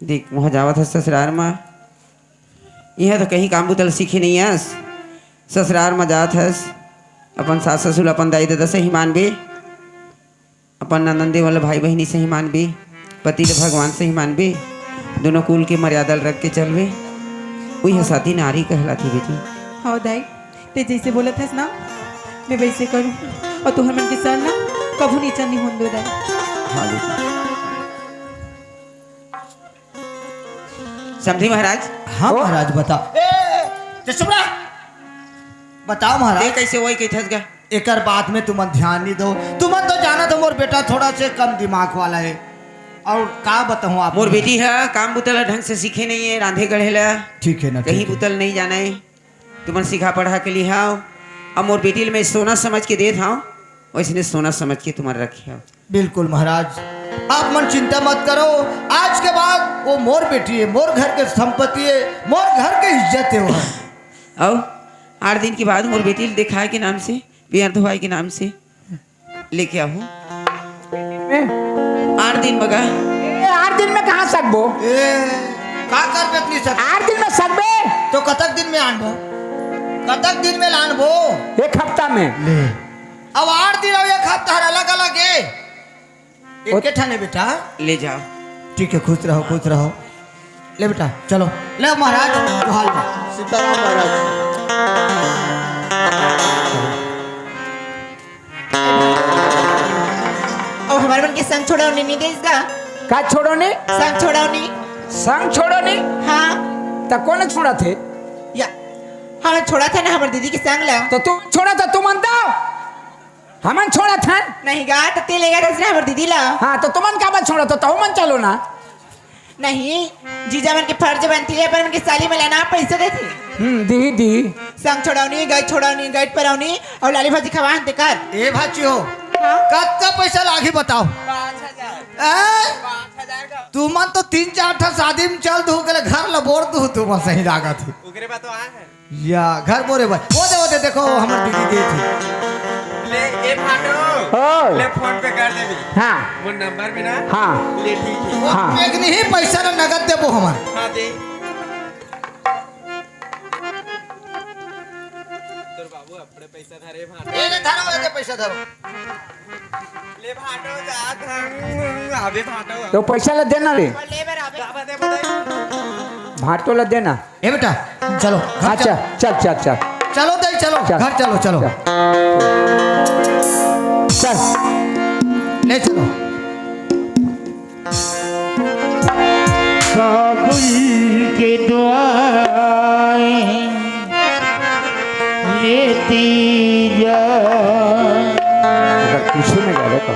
देख, वहाँ जावत हस ससुरार मा, इहाँ तो कहीं काम बुता ल सीखे नहीं हस। ससुरार मा जात हस, अपन सास ससुर, अपन दाई ददा सही मानबे, अपन ननंद देवर ल भाई बहिनी सही मानबे, पति ल भगवान सही मानबे, दोनों कुल के मर्यादा ल रख के चलबे, उही ह साथी नारी कहलाथे बेटी। हव दाई। ते जैसे बोलत हस ना, मैं वैसे करूँ। और तुहर मन के सर ना कभू नीचा नहीं होन दो दाई। हाँ बेटी। समधी महाराज। हाँ ओ। महाराज, बता। ए, ए, ए, ते चुप रह। बताओ महाराज। ते कैसे वही कहिथस गा? एकर बात में तुमन ध्यान नहीं दो। तुमन तो जानत हो मोर बेटा थोड़ा से कम दिमाग वाला है। और का बताऊँ आप? मोर बेटी है काम बुता ला ढंग से सीखे नहीं है, रांधे गढ़े ला। ठीक है ना, कहीं ठीक है। बुता ल नहीं जाना है। तुमन सिखा पढ़ा के लिहाव, अब मोर बेटी ल मैं सोना समझ के देत हव, वैसने सोना समझ के तुमन रखे हव। बिल्कुल महाराज, आप मन चिंता मत करो, आज के बाद वो मोर बेटी है, मोर घर के संपत्ति है, मोर घर के इज्जत है वो। अउ आठ दिन के बाद मोर बेटी ल देखाए के नाम से, पियर धोवाए के नाम से लेके आहू। में? आठ दिन में का? ए, आठ दिन में कहाँ सकबो? ए, का करबे इतनी सक-? आठ दिन में सकबे? तो कतक दिन में आनबो? कतक दिन में लानबो? एक हफ्ता में। ले। अब आठ दिन और एक हफ्ता हर अलग-अलग है। एक ओ- के ठाने बेटा। ले जाओ। ठीक है, खुश रहो, खुश रहो। ले बेटा, चलो। ले महाराज, तू हाल में। सीताराम महाराज। अउ हमर मन के संग छोड़ौनी नहीं देस गा? का छोड़ौनी? संग छोड़ौनी। संग छोड़ौनी? हाँ। त कोन छोड़ाथे? या, हम छोड़ाथे ना हमर दीदी के संग ला। त तू छोड़ाथा, तू मानता? हमन छोड़त हन। नहीं गा, त तें लेगत हस ना हमर दीदी ला। हाँ, त तुमन काबर छोड़त हो? तहु मन चलो ना। नहीं, जीजा मन के फर्ज बनथे, अपन मन के साली मन ला ना पैसा देथे। हम्म, दी, दी। संग छोड़ौनी, गई छोड़ौनी, गई परौनी, अउ लाली भाजी खवाहन तेकर। ए भाचियो, हाँ? कतका पैसा लागही बताओ? पाँच हजार। आ? पाँच हजार का। तुमन तो तीन चार ठा शादी में चल दू, कले घर ला बोर दू, तुमन सही लागत हे। ओकरे बाद तो आए हैं। या, घर बोरे बर। वो दे, वो दे, देखो, हमर दीदी देत हे। ले, ए भाटो। हो। ले, PhonePe कर देबे। हाँ। वो नंबर में ना। हाँ। ले, ठीक है। हाँ। एक नहीं, पैसा ना नगद देबो हमन। हाँ, दे। तोर बाबू अपने पैसा धरे भाटो। ए, ले, धरो, ए, दे, पैसा धरो। ले भाटो, जात हन। अबे भाटो। तो पैसा ला देना रे। ले बेरा, अबे। का बात है, बताइए। भाटो ला देना। ए बेटा, चलो, घर अच्छा, चलो। चल, चल, चल। चलो दाई, चलो, चल। घर चलो, चलो। चल। चल। ले चलो। काबुल के दुआएं लेती जा। अगर पीछे में जा रहे तो।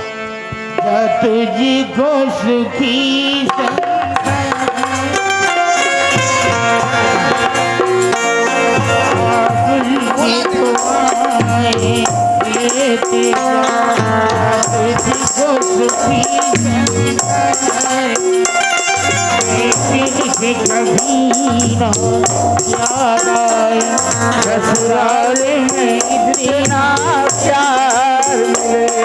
जा तुझको सुखी संसार। काबुल के दुआएं लेती जा। तुझको सुखी संसार। कभी ना याद आए ससुराल में इतना प्यार मिले।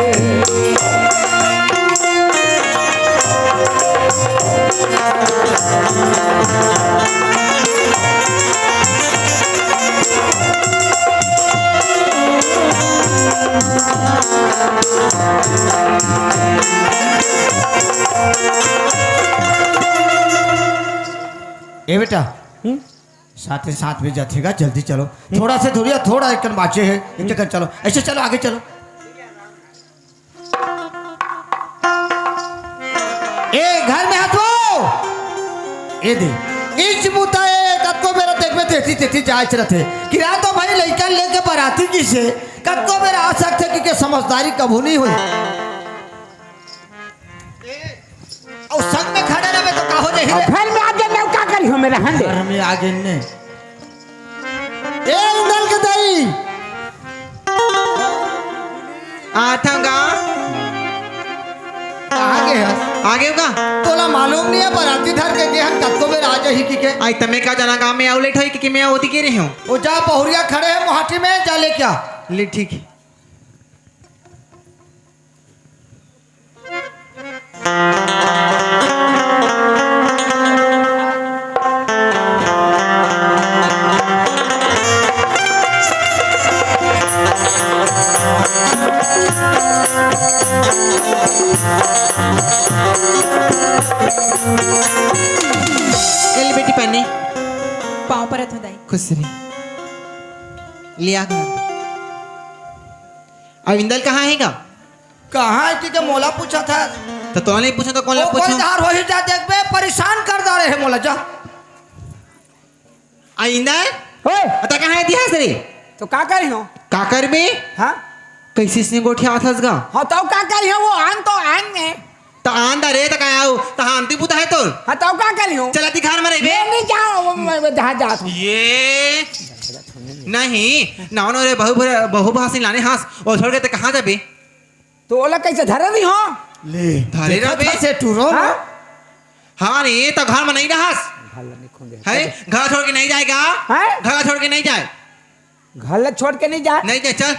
ए बेटा, हम्म? साथे साथ में जाथेगा, जल्दी चलो। थोड़ा से दूरिया, थोड़ा एक कन बाचे है, एक कन चलो, ऐसे चलो, आगे चलो। ए, घर में हस वो। ए दे, इंच मुता ए, कतको बेरा देखबे, तेती, तेती जायच रथे। कि रात तो भाई लइका लेके बराती किसे, कतको बेरा आ सकथे कि के समझदारी कभू नहीं होई। अउ संग में खड़े रहबे तो का हो जाही अब रे? घर में आ गए, मैं का करी हूँ मेरा हंडे? घर में आ गए ने। ए उंडल के दाई। आथंव गा। कहाँ गे हस? आ गेव गा। तोला मालूम नहीं है, बराती धर के गे हन, कतको बेर आ जाही कि के। आई तमे का जाना गा, मैं आउ लेट होई कि, कि मैं ओती गे रही हूँ। वो जा बहुरिया खड़े हैं मोहाटी में, जा ले क्या। ले ठीक है। ए ले बेटी पानी। पाँव परत हूँ दाई। खुश रही। लिया कर। अब इंदल कहाँ है गा? कहाँ है कि के मोला पूछा था? तो तोला नहीं पूछा तो कौन ला वो कोई पूछूं? धार हो ही जा, देख बे, परेशान कर डारे है मोला, जा। आ इंदल? ओए! अता कहाँ है इतिहास रे? तो का करी हो? का करबे? हाँ? कैसे इसने गोठियावत हस गा? हाँ, तो का करी हो? वो आन तो आन ने। त आन दा रे, त का आऊ? त हांती बुता है तोर। हाँ, तो का करी हो? चला दिखान में रहिबे। मैं नहीं जाऊँ, वो मैं, मैं जहाँ जात हूँ। ये नहीं, नाव नो रे, बहू भरे, बहू भासी लाने हस, वो छोड़ के ते कहाँ जाबे? तो ओला कैसे धरे रही हो? ले, धरे देखा रहबे। था से टूरो। हाँ? हाँ रे, त घर में नहीं रहस। घर ला नहीं खोंदे। है? घर छोड़ के नहीं जाएगा। हैं? घर छोड़ के नहीं जाए। घर ला छोड़ के नहीं जाए। नहीं जाए, चल।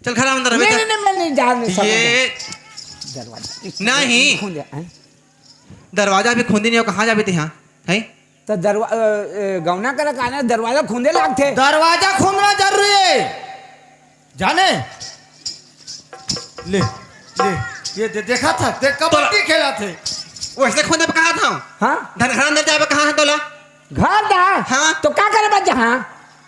चल, घर अंदर रहबे, नहीं, चल। नहीं, नहीं, मैं नहीं जा, नहीं, समझ ये गया। दरवाजा नहीं। खोंदे, हैं? दरवाजा भी खोंदी नहीं हो, कहाँ जाबे ते यहाँ? हैं? तो दरवा-, अ, अ, गौना करे का ना, दरवाजा खोंदे लागथे। दरवाजा खोंदना जरूरी है। जाने? ले, ले, ये दे, देखा था, देख कबड्डी खेला थे। वैसे खोंदे पे कहा था? हाँ? घर, घर अंदर जाबे कहाँ है तोला? घर दा? हाँ। तो का करे बा जहाँ?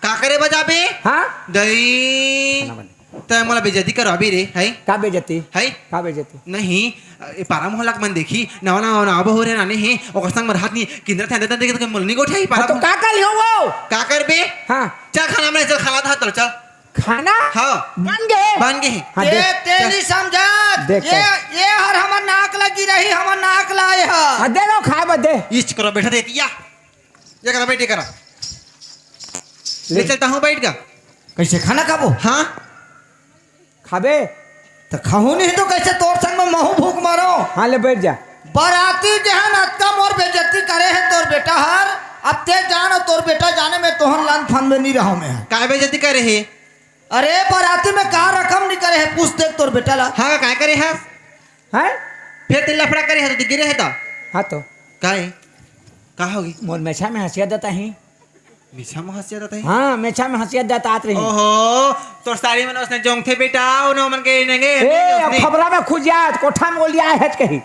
का करे बा जाबे? हाँ? दई। खाना बने। तै मोला बेइज्जती करवाबे रे, है? का बेइज्जती? है? का बेइज्जती? नहीं, ए पारा मोहल्ला के मन देखी, नवा नवा नवा बहू रे नाने हे, ओकर संग मर हाथ नहीं, किंदर थे अंदर अंदर के मोला नहीं गोठियाही पारा हाँ, तो मोहल्ला। का करी हो वो? का करबे? हाँ। चल खाना बने, चल खाना था, चल, चल। खाना? हाँ। बन गे? बन गे हे। हाँ, ते, दे। ते चल। नहीं समझत। देख, ये, चल। ये हर हमर नाक लगी रही, हमर नाक ला ये हर। हाँ, दे दो, खाए बर दे। इच करो, बैठा दे, या। ये करा, बैठ, ये करा। ले। ले चलता हूँ, बैठ गा। कैसे खाना खाबो? हाँ। खाबे? त खाहू नहीं तो कैसे तोर संग में महू भूख मरो? हाँ, ले बैठ जा। बराती के हन अतका मोर बेइज्जती करे हे तोर बेटा हर, अब ते जान अउ तोर बेटा जाने में तोहन लान फान में नहीं रहो मैं। काय बेइज्जती करे हे? अरे बराती में का रकम नहीं करे हे, पूछ देख तोर बेटा ला। हाँ, काय करे हस? हैं? फिर ते लफड़ा करे हे तो गिरे हे तो? हाँ तो। काय? का होगी? मोर मेछा में हंसिया देता ही। मेछा में हंसिया देता ही? हाँ, मेछा में हंसिया देता आत रही। ओहो, तोर सारी मन उसने जोंगथे बेटा, उन्हों मन के नेंगे, ए, नेंगे अब उसने। खबरा में खुज जात, कोठा में गोलिया है कही।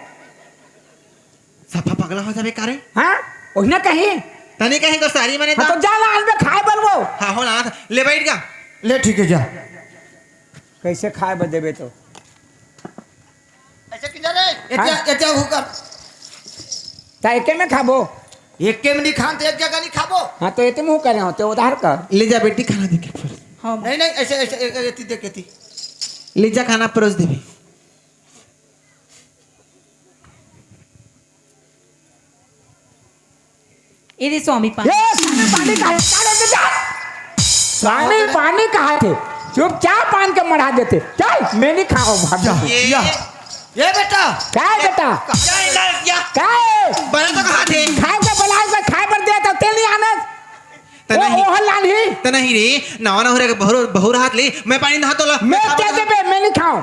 सफा पगला हो जाबे का रे? हाँ? ओहिना कही। तने कही तो सारी मने हाँ, ता। तो जा लान में खाए बर वो। हाँ, हो लाना था। ले बैठ गा। ले ठीक है, जा। कैसे खाए बर देबे तो? ऐसे किधर है? हाँ? एतिया, एतिया हुकर। ता एके में खाबो? एके में नहीं खान, तो एक जगह नहीं खाबो। हाँ, तो एते मुँह करे हो, तो उधार कर। ले जा बेटी, खाना दे के फिर। हाँ। नहीं, नहीं, ऐसे, ऐसे, ए-, ए-, एती देख, एती। ले जा, खाना परोस देबे। ए दे स्वामी पान। ए, स्वामी पानी कहा थे? का रे बेटा? स्वामी पानी कहा थे? चुपचाप पान के मढ़ा देते। चल, मैं नहीं खाऊं, भाग जा। जा। ये, या। ये बेटा। का है बेटा? क्या है, क्या, क्या? का है? बना तो कहा थे? खाए का बना के खाए पर दे तो तेल नहीं आना। त वो, नहीं। वो हल्ला नहीं। त नहीं रे, नवा नहुरे के बहु, बहु हाथ ले, मैं पानी नहा तोला। मैं क्या देबे, मैं नहीं खाऊं।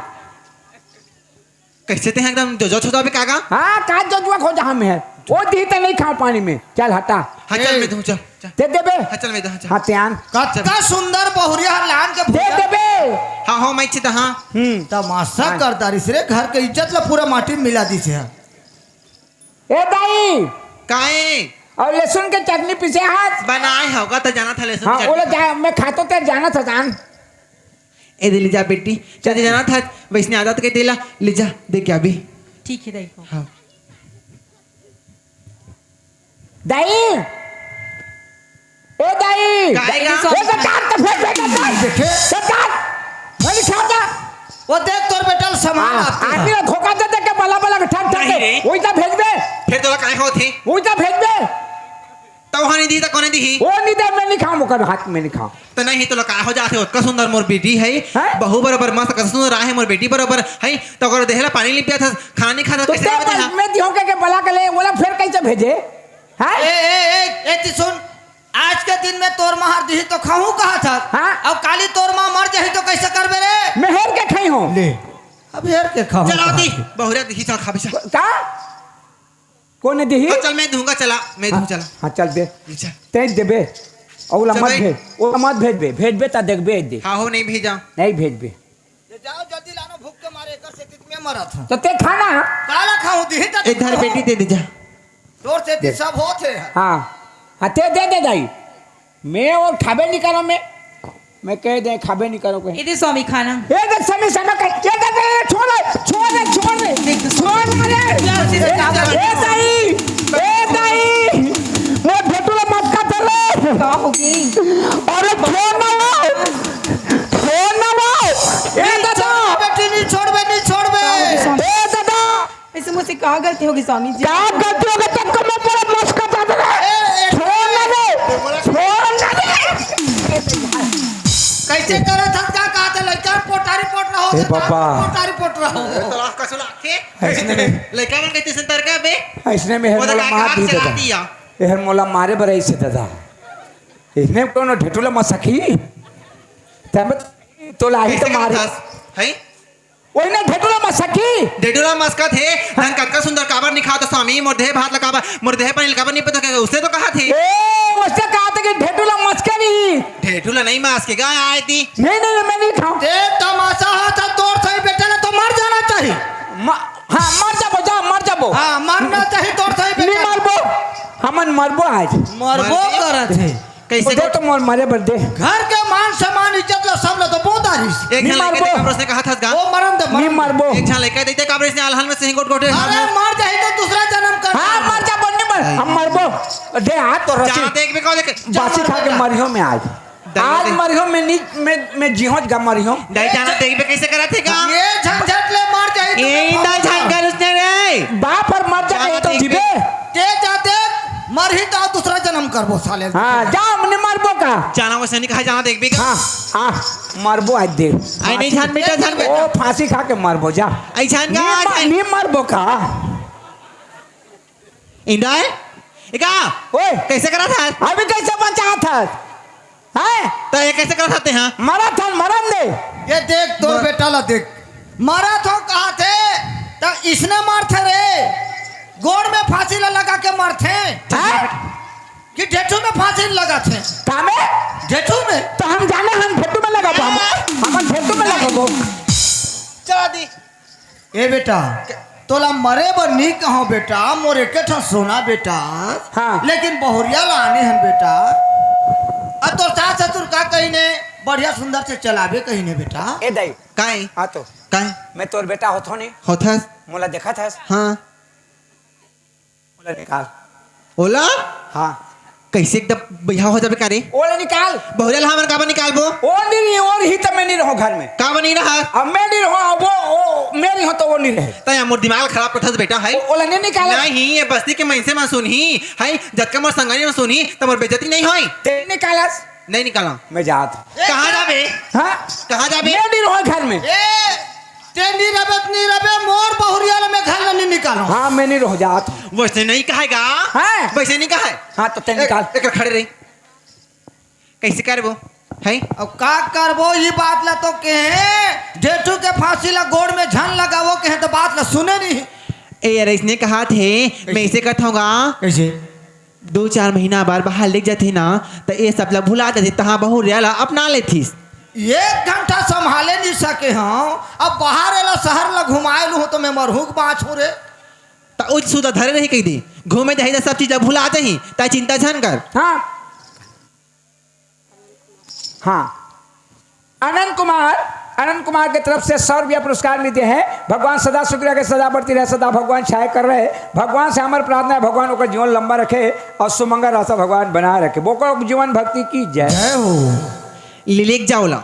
कैसे ते एकदम जोजो हो जाबे काका? हाँ, का जोजुआ हो जा हम है। वो दी ते नहीं खाओ पानी में। चल हटा। हाँ, चल, ए। मैं दूँ, चल, चल। दे देबे। हाँ, चल, मैं दूँ, हाँ, चल। हाँ, त्यान। कतका सुंदर बहुरिया हर लान के दे भुजा। देबे। हाँ, हो, मैं चिता, हाँ। हम्म। तमाशा हाँ। करता रहिस रे, घर के इज्जत ला पूरा माटी में मिला दिस हे। ए दाई। काहे? और लहसुन के चटनी पीसे हाथ। बनाए होगा तो जाना था लहसुन हाँ, चटनी। ओला जा, मैं खातो ते जाना था जान। ए दे, ले जा बेटी, चल, जाना था, वैसने आदत के देला, ले जा, दे के आबे। ठीक है, दाई को। हाँ। दाई, ओ दाई, काहे गा? ए तो काट तो फेंक दे, काट। देखे? तो काट, भले छोड़ दे। वो देख तोर बेटा सामान हाँ, आते हैं। आदमी ला धोखा दे दे के बला बला के ठग ठग नहीं के, रे। वही तो भेज दे। फिर तोला काहे होत हे? वही तो भेज दे। त ओहा नहीं दी त कोने दीही? वो नहीं दे, मैं नहीं खाऊं, ओकर हाथ में नहीं खाऊं। त नहीं, तोला का हो जाथे, ओतका सुंदर मोर बेटी है, हैं? बहू बरोबर मस्त, कस सुंदर आहे मोर बेटी बरोबर है, त ओकर देहला पानी नहीं पियाथस, खाना नहीं खाता, तो कैसे ते बताथे? मैं दिहों के, के बला के ले, ओला फिर कैसे भेजे? हैं? ए, ए, ए, ए, ती सुन, आज के दिन में तोर माँ हर दीही तो खाऊं कहा था? हाँ? अब काली तोर माँ मर जाही तो कैसे करबे रे? मैं हेर के खाई हूँ। ले, अब हेर के खाऊं चला कहा दी, था। बहुरा दीही, चल खाबे, चल। का? कोन दिही? हाँ, चल, मैं दूंगा, चला, मैं दूं, हाँ, चला। हाँ, चल दे। ले चल। ते देबे। ओला चल मत भाई। भेज, ओला मत भेजबे, भेजबे त देखबे दे। हाँ हो, नहीं भेजा। नहीं भेजबे। ले जाओ, जल्दी लानो, भूख के मारे एकर से मैं मरत हूँ। तो ते खाना। काला खाऊं, दिही त ए, धर बेटी, दे दे जा। तोर से दे। सब होत हे। हाँ। हाँ, ते दे दे दाई। मैं वो खाबे नहीं करो मैं। मैं कह दे, खाबे नहीं करो कोई। ए दे स्वामी खाना। ए दे स्वामी, स्वामी कह, ए दे, दे, दे, छोड़ दे, छोड़ दे, छोड़ दे। देख तो छोड़ दे। क्या उसे ए, क्या ए दाई, ए दाई, मैं भेटूला मत का तेरे। का हो गई? अरे छोड़ ना वो, छोड़ ना वो। ए दादा। बेटी नहीं छोड़बे, नहीं छोड़बे। का हो गई स्वामी? ए दादा। ऐसे मुझसे का गलती होगी स्वामी जी? का गलती होगी? तब को मैं पूरा मस्का था तेरा। ए, ए, छोड़ ना दे, छोड़ ना दे। कैसे करे था? का कहा था? लड़का पोटारी पोट रहा हो, ए बाबा। पोटारी पोट रहा हो। तलाक का सुला के? ऐसने में। लड़का मन कहते संतर का बे? ऐसने में वो तो मोला का मार हाथ दी चला दादा। दिया। ए हर मोला मारे बर ऐसे दादा। इसने कोनो ढेटूला मसकी। तब तो लाही तो कैसे मारे। करता है? ओइने ढेटुला मसकी। ढेटुला मसकत हे, धन कतका सुंदर काबर नि खात स्वामी, मोर देह भात ला काबर, मोर देह पानी ला काबर नि पता के, उसने तो कहा थे। ए, उसने कहा था कि ढेटुला मसके नहीं। ढेटुला नहीं मसके गा आए थी। नहीं, नहीं, नहीं, मैं नहीं खाऊं। ते तमाशा हा था, तोर सही बेटा ना तो मर जाना चाहिए। म-, हाँ, मर जाबो, जा, मर जाबो। हाँ, मरना चाहिए तोर सही नहीं बेटा। मरबो, हमन मरबो आज। मरबो मरबे? करत हे। कैसे वो दे गोठ- तो मोर मरे बर दे। घर के मान सम्मान इज्जत ला सब ला तो बहुत आरिस। एक झन नहीं लइका मारबो। देखे काबर उसने कहा था गा? वो मरन दे, मरन नहीं दे। मारबो। एक झन लइका देखे काबर इसने आलहन में से ही गोठ गोठे अरे हाथ में। मर जाही तो दूसरा जन्म कर। हाँ, मर जा, बोल नहीं मर। हम मरबो। दे हाथ तो रसी। जा देख भी कहो देख। बासी खा के मरियो में आज। आज मरिहो, मैं नी, मैं, मैं जीहों गा मरिहो। दाई जाना देखबे कैसे करत हे का? ये झंझट ले मर जाही तो ए, मैं इंदा फंस झंझट उसने रे। बाप और मर जा जाना कहे तो देखबे। जीबे। ते जा देख, मरही तो दूसरा जन्म करबो साले। हाँ, जा, हमने मरबो का। जाना वैसे नहीं कहा, जाना देखबे का? हाँ, हाँ, मरबो आज देख। आई नहीं जान बेटा, जान बेटा। ओ, फांसी खा के मरबो, जा। आई जान का, नहीं आई मर-, जान। नहीं मरबो का। इंदा है? ए का? ओए। कैसे करा था? अभी कैसे बचा था? हैं? तो ये कैसे करा था ते, हाँ? मरा था, मरन दे। ये देख, तोर मर- बेटा ला देख। मरा था कहा थे, तो इसने मार थे रे। गोड़ में फांसी ला लगा के मार थे। हैं? कि ढेठू में फांसी लगा थे। का में? ढेठू में। तो हम जाने हम ढेठू में लगाबो, हम, हम ढेठू में लगाबो। चला दी। ए बेटा, तोला मरे बर नी कहंव बेटा, मोर एके ठन सोना बेटा। हाँ। लेकिन बहुरिया ला आने हन बेटा। अब तोर सास ससुर का कहिने, बढ़िया सुंदर से चलाबे कहिने बेटा। ए दाई। काहे? हाँ तो। काहे? मैं तोर बेटा होथों नी। होथस? मोला देखत हस? हाँ। ओला निकाल। ओला? हाँ। कैसे एकदम बिहाव हो जाबे का रे? ओला निकाल। बहुरिया ला हमन काबर निकालबो? ओ नहीं, नहीं, ओ रही त मैं नहीं रहूं घर में। काबर नहीं रहा? अब मैं नहीं रहूं, अब वो, वो, मैं नहीं हूं तो वो नहीं रहे। त या मोर दिमाग खराब करथस बेटा, है? ओ-, ओला नहीं निकाला। नहीं, ये बस्ती के मनसे मन सुनही, है? जतका मोर संगनी मन सुनही, त मोर बेइज्जती नहीं होई। ते निकालस। नहीं निकाला। मैं जात हूँ। कहाँ जाबे? हाँ? कहाँ जाबे? मैं नहीं रहूँ घर में। ए, ते नहीं रबे, नहीं रबे, मोर बहुरिया ले मैं घर ले नहीं निकालूँ। हाँ, मैं नहीं रहूँ, जात हूँ। वैसे नहीं कहेगा। हाँ। वैसे नहीं कहे। हाँ, तो ते एक, निकाल। एक खड़े रही। कैसे करबो? है? अब का करबो, ये बात ला तो कहे, ढेठू के फांसी ला गोड़ में झन लगावो कहे, तो बात ला सुने नहीं। ए यार, इसने कहा थे, मैं कैसे? इसे कहता हूँ गा। कैसे? दू चार महीना बर बाहर लेग जाथे ना, त ए सब ला भुला जाथे, तहाँ बहुरिया ला अपना लेथिस। एक घंटा संभाले नहीं सके हंव, अब बाहर एला शहर ला घुमाए लूँ त मैं मरहूँ के बाँचहूँ रे। त उच सुधा धरे रही कहि दे, घूमे जाही त सब चीज ला भुला जाही, त चिंता झन कर। हाँ। हाँ, अनंत कुमार, अनंत कुमार के तरफ से सौ रुपया पुरस्कार मिलते हैं। भगवान सदा सुखी रखे, सदा बढ़ती रहे, सदा भगवान छाया कर रहे। भगवान से हमर प्रार्थना है, भगवान ओकर जीवन लंबा रखे और सुमंगल रास्ता भगवान बनाए रखे। बोकर जीवन भक्ति की जय। जय हो। लिलिक जावला।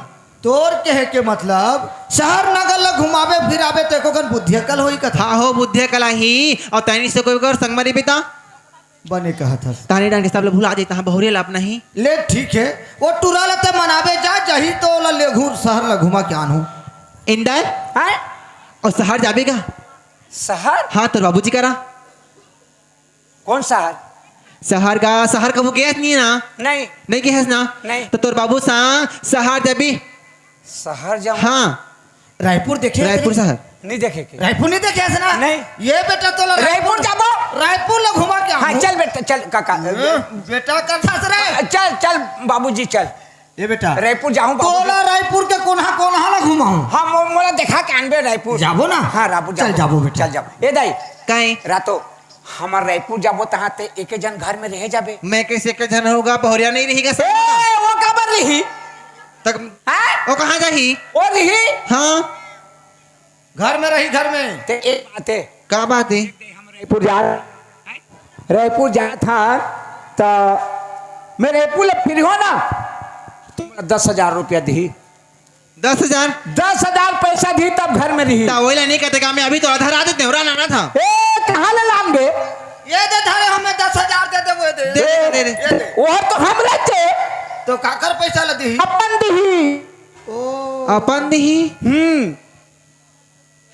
तोर कहे के मतलब शहर नगर ला घुमाबे फिराबे त एको कन बुद्धि अकल होई कथा। हाँ हो, बुद्धि अकल आही। और तैनी से कोई कर संग मरी बेटा। बने कहत हस। ताने डाल के सब ला भुला देता हाँ, बहुरिया ला अपना ही। ले ठीक है, वो टुरा ला ते मनाबे जा, जाही तो ओला लेघू शहर ला घुमा के आनहूँ। इंदर? हाँ? और शहर जाबे का? शहर? हाँ, तोर बाबूजी करा। कौन शहर? शहर का, शहर कभू गेस नहीं ना? नहीं। नहीं गेस ना? नहीं। तो तोर बाबू सा शहर जाबे? शहर जाऊँ? हाँ। रायपुर देखे हस रायपुर रे? शहर। नहीं देखे के। रायपुर नहीं देखे हस ना? नहीं। ये बेटा तोला रायपुर रायपुर, जाबो। रायपुर ला घुमा के हाँ, आऊँ। चल बेटा, चल काका। ए, बेटा कथस रे। चल, चल बाबूजी, चल। ये बेटा। रायपुर जाहूँ बाबूजी। तोला रायपुर के कोनहा, कोनहा ला घुमाहूँ। हाँ, मो-, मोला देखा के आनबे रायपुर। जाबो ना? हाँ, रायपुर चल जाबो। जाबो बेटा। चल जाबो। ए दाई। काहे? रातो हमर रायपुर जाबो तहाँ ते एके झन घर में रहे जाबे। मैं कैसे एके झन रहूँगा? बहुरिया नहीं रहेगा ए, सब। वो काबर रही? तक हाँ? वो कहाँ जाही? वो रही? हाँ। घर में रही, घर में। ते एक बात है। का बात है? हम रायपुर जा, रायपुर जात हन, त मैं रायपुर ले फिरहूँ ना, तो दस हजार रुपया दिही। दस हजार? दस हजार पैसा दिही तब घर में रही। त ओइला नहीं कहते का, मैं अभी तो आधा रात देवरा लाना था। ए, कहाँ ले लानबे? ये दे धरे, हमें दस हजार दे दे, वो दे। दे दे, दे दे। ये दे। वो तो हम रहते। तो काकर पैसा ला दिही? अपन दिही। ओ। अपन दिही? हम्म।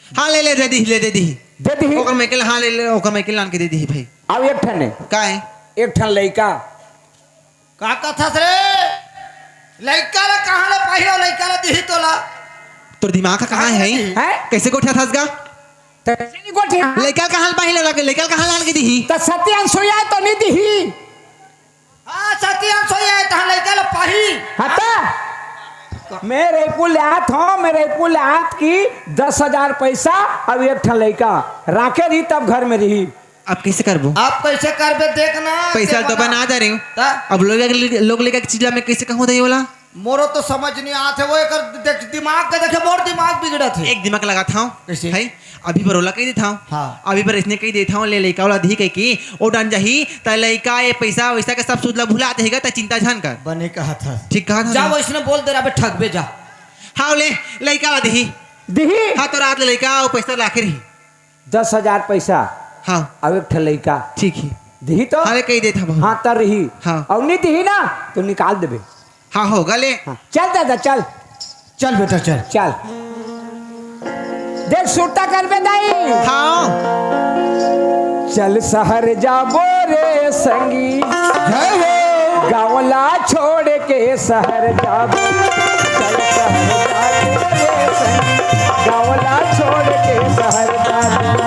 हाँ, ले ले, दे दिही, ले दे दिही। दे दिही। ओकर माइकिल, हाँ, ले ले, ओकर माइकिल लान के दे दिही भाई। अब एक ठन है। का है? एक ठन लइका। का कथस रे? लइका ला कहाँ ले पाही अउ लइका ला दिही तोला? तोर दिमाग ह कहाँ है? हैं? कैसे गोठियाथस गा? त कैसे नहीं गोठिया? लइका कहाँ ले पाही ला, लइका कहाँ लान के दिही? त सत्यांश होई हे तो नहीं दिही। हाँ, सत्यांश होई हे, तहाँ लइका ला पाही। हाँ त? मैं रायपुर ले आत हूँ, मैं रायपुर ले आत कि दस हजार पैसा अउ एक ठन लइका राखे रही तब घर में रही। अब कैसे करबो? अब कैसे करबे, देख ना, पैसा तो बना जा रही हूँ। त? अब लोग, लोग लइका के चीज ला मैं कैसे कहूँ दही वाला? मोरो तो समझ नहीं आत हे, वो एकर देख, दिमाग के देखे मोर दिमाग बिगड़त हे। एक दिमाग लगात हंव। कइसे? है? अभी बर ओला कहि देत हंव। हाँ। अभी बर अइसने कहि देत हंव, ले लइका वाला दिही कहिके, ओ डन जाही, त लइका ए पइसा वइसा के सब सूद ला भुला देही गा, त चिंता झन कर। बने कहत हस। ठीक कहत हंव जा, ना? वइसने बोल दे रहा बे, ठगबे जा। हाँ, ले, लइका वाला दिही। दिही? हाँ, तो रात ले लइका अउ पइसा लाके रही। दस हजार पइसा। हाँ। अउ एक ठन लइका। ठीक हे। दिही तो? हाँ, ले, कहि देत हंव। हाँ, त रही। हाँ। अउ नहीं दिही ना, तो निकाल देबे। हाँ, होगा ले। हाँ, चल दादा, चल। चल बेटा, चल। चल। देख, सुरता करबे दाई। हाँ। चल सहर जाबो रे संगी। जय हो। गाँव ला छोड़ के सहर जाबो। चल सहर जाबो रे संगी। गाँव ला छोड़ के सहर जाबो।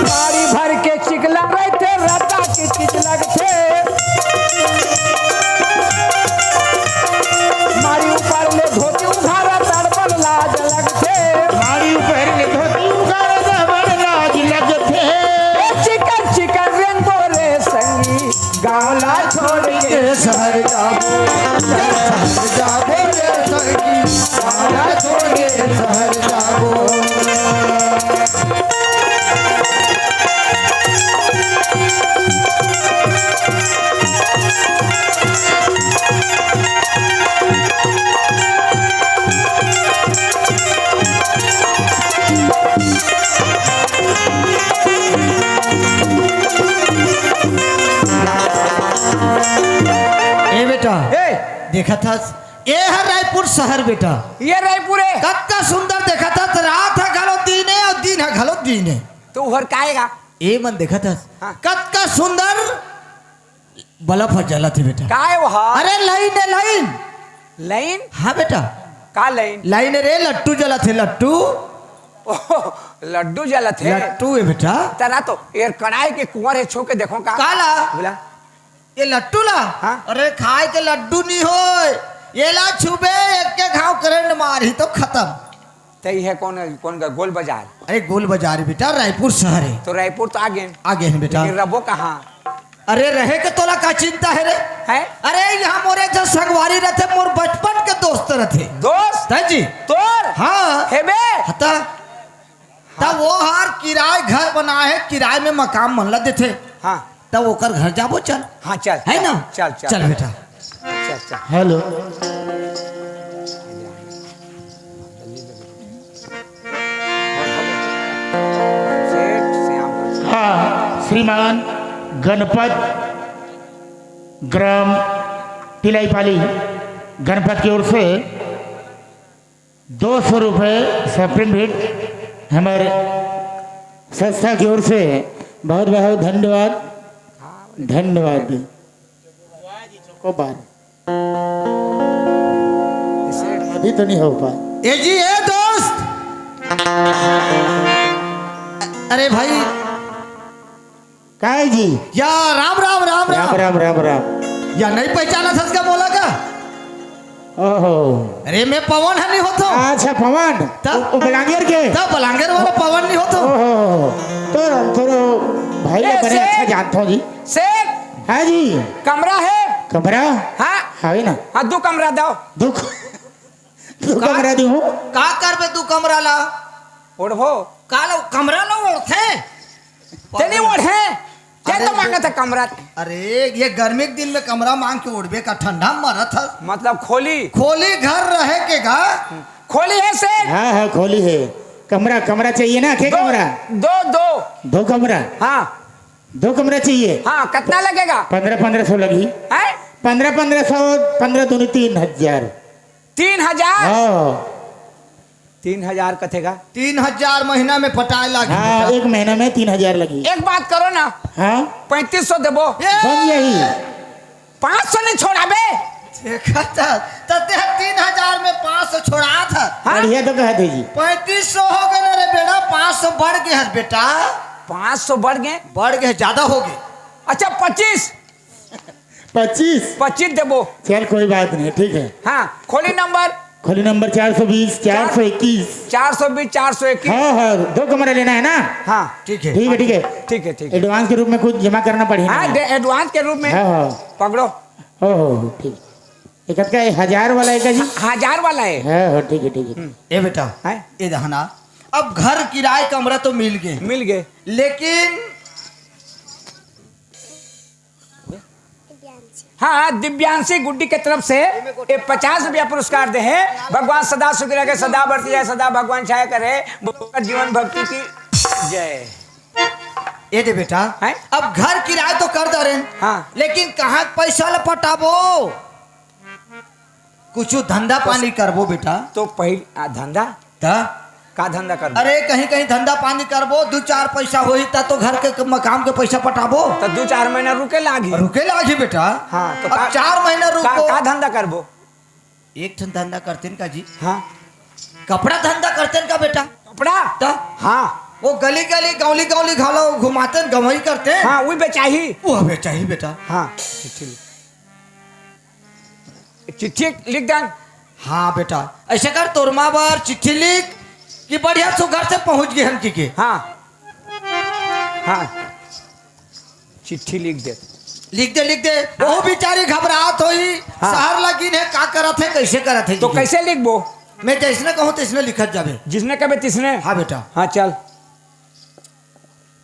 गाड़ी भर के चिकला रहिथे, रद्दा के चीज लगथे। मारी ऊपर ले धोती उघारा, तड़पन लाज लगथे। मारी ऊपर ले धोती उघारा, तड़पन लाज लगथे। ए चिकन चिकन रेंगो रे संगी, गाँव ला छोड़ के सहर जाबो, सहर जाबो रे संगी, गाँव ला छोड़ के सहर जाबो। ए बेटा, ए! देखत हस, ए हर रायपुर सहर बेटा। ये रायपुर हे। कतका सुंदर देखत हस, रात ह घलो दिन हे अउ दिन ह घलो दिन हे। तो उहर का हे गा? ए मन देखत हस, हाँ। कतका सुंदर बल्ब ह जलत हे बेटा। का हे वो ह? अरे लाइन हे, लाइन। लाइन? हाँ बेटा। का लाइन? लाइन रे, लट्टू जलत हे, लट्टू। ओह, लड्डू जलत हे। लट्टू हे बेटा। तेरा तो एहर कड़ाही के कुंवर हे, छू के देखो का। काला? बोला। ये लट्टू ला? हाँ? अरे खाए के लड्डू नहीं होय, ये ला छूबे एक के घाव करंट मारही तो खतम। त इहे कोन, कोन गा गोल बाजार? अरे गोल बाजार बेटा, रायपुर सहर हे। तो रायपुर तो आ गेन। आ गेन बेटा। लेकिन रबो कहाँ? अरे रहे के तोला का चिंता हे रे? हैं? अरे यहाँ मोरे जो संगवारी रहिथे, मोर बचपन के दोस्त रहिथे। दोस्त? हैं जी। तोर? हाँ। हे बे? हता। त वो हर किराए घर बनाए हे, किराए में मकान मन ला देथे। हाँ। त ओकर घर जाबो चल। हाँ, चल, हे चल, ना? चल, चल। चल बेटा। चल, चल। हेलो। सेठ श्याम। हाँ, श्रीमान गणपत, ग्राम तिलईपाली, गणपत की ओर से दो सौ रुपये सप्रीम हिट हमारे संस्था की ओर से बहुत बहुत धन्यवाद, धन्यवाद। अभी तो नहीं हो पाए। ए जी, ए दोस्त, अरे भाई, काय जी? या राम राम, राम राम राम। राम, राम, राम। या नहीं पहचानत हस का मोला का? ओहो। अरे मैं पवन ह नहीं होत हंव। अच्छा, पवन। तब? वो, वो बलांगीर के? तब बलांगीर वाला पवन नहीं होत हंव। ओहो। तो तोरो भाई ए, बने सेठ। अच्छा जानत हंव जी। सेठ। हाँ जी। कमरा हे? कमरा? हाँ। हवे ना। हाँ, दू कमरा दव। दू क-, दू का-, कमरा दिहूँ। का करबे दू कमरा ला? ओढ़बो। का ला, कमरा ला ओढ़थे? तें नहीं ओढ़े, तें अरे तो मांगत हे कमरा। अरे, ये गर्मी के दिन में कमरा मांग के ओढ़बे का, ठंडा में मरत हस। मतलब खोली? खोली घर रहे के गा। खोली हे सेठ? हाँ, हाँ, खोली हे। कमरा, कमरा चाहिए ना, के दो, कमरा? दो, दो। दो कमरा? हाँ। दो कमरा चाहिए? हाँ, कितना लगेगा? पन्द्रह पन्द्रह सौ लगही। हैं? पन्द्रह पन्द्रह सौ, पन्द्रह दूनी तीन हजार। तीन हजार? हाँ। तीन हजार कथे गा? तीन हजार महीना में पटाए लागही हाँ, बेटा। एक महीना में तीन हजार लगही। एक बात करो ना। हाँ? पैंतीस सौ देबो। ए! बन जाही। पाँच सौ नहीं छोड़ाबे? देखा था, त तें तीन हजार में पाँच सौ छोड़ात हस। हाँ? बढ़िया तो कहा थे जी। पैंतीस सौ हो गे ना रे बेटा, पाँच सौ बढ़ गे हस बेटा। पाँच सौ बढ़ गे? बढ़ गे, ज्यादा हो गे। अच्छा, पच्चीस। पच्चीस? पच्चीस देबो। चल, कोई बात नहीं, ठीक है। हाँ, खोली नंबर। खोली नंबर चार सौ बीस, चार सौ इक्कीस। चार सौ बीस, चार सौ इक्कीस। हाँ, हाँ, दो कमरा लेना है ना? हाँ। ठीक है। ठीक है, ठीक है। ठीक है, ठीक है। एडवांस के रूप में कुछ जमा करना पड़ेगा हाँ, ना? दे, एडवांस के रूप में। हाँ, हाँ। पकड़ो। ओहो, ठीक। ये कतका है? हजार वाला है का जी? ह-, हजार वाला है। हाँ, हाँ, ठीक है, ठीक है। हम्म। ए बेटा, हैं? ए दहना, अब घर किराए कमरा तो मिल गए। मिल गए। लेकिन हाँ, दिव्यांशी गुड्डी के तरफ से ये पचास रुपया पुरस्कार दे हैं। भगवान सदा सुखी रखे, सदा बढ़ती जाए, सदा भगवान छाया करे, बोकर जीवन भक्ति की जय। ए दे बेटा, हैं? अब घर किराए तो कर दे रहे हैं, हाँ। लेकिन कहाँ पैसा ल पटाबो? कुछ धंधा तो पानी करबो बेटा। तो पहिल, आ, धंधा? त? का धंधा करबो? अरे, कहीं कहीं धंधा पानी करबो, दू चार पैसा होही त तो घर के क-, मकान के पैसा पटाबो। त दू चार महीना रुके लागही। रुके लागही बेटा। हाँ, तो अब का, चार महीना का, रुको। का धंधा करबो? एक ठन धंधा करतेन का जी? हाँ। कपड़ा धंधा करतेन का बेटा? कपड़ा? त? हाँ। वो गली गली, गौली गौली घालो घुमातेन, गवई करतेन। हाँ, वही बेचाही। वो बेचाही बेटा। हाँ, ठीक, ठीक। चिट्ठी लिख दन। हाँ बेटा, ऐसे कर, तोर माँ बर चिट्ठी लिख कि बढ़िया सुघर से पहुँच गए हन कि के। हाँ, हाँ, चिट्ठी लिख दे। लिख दे, लिख दे। हाँ। वो बेचारी घबरात होई, हाँ। शहर लगिन है, का करत है, कैसे करत है तो कि के। कैसे लिखबो? मैं जैसने कहूँ तैसने लिखत जाबे। जिसने कहबे तिसने। हाँ बेटा। हाँ, चल।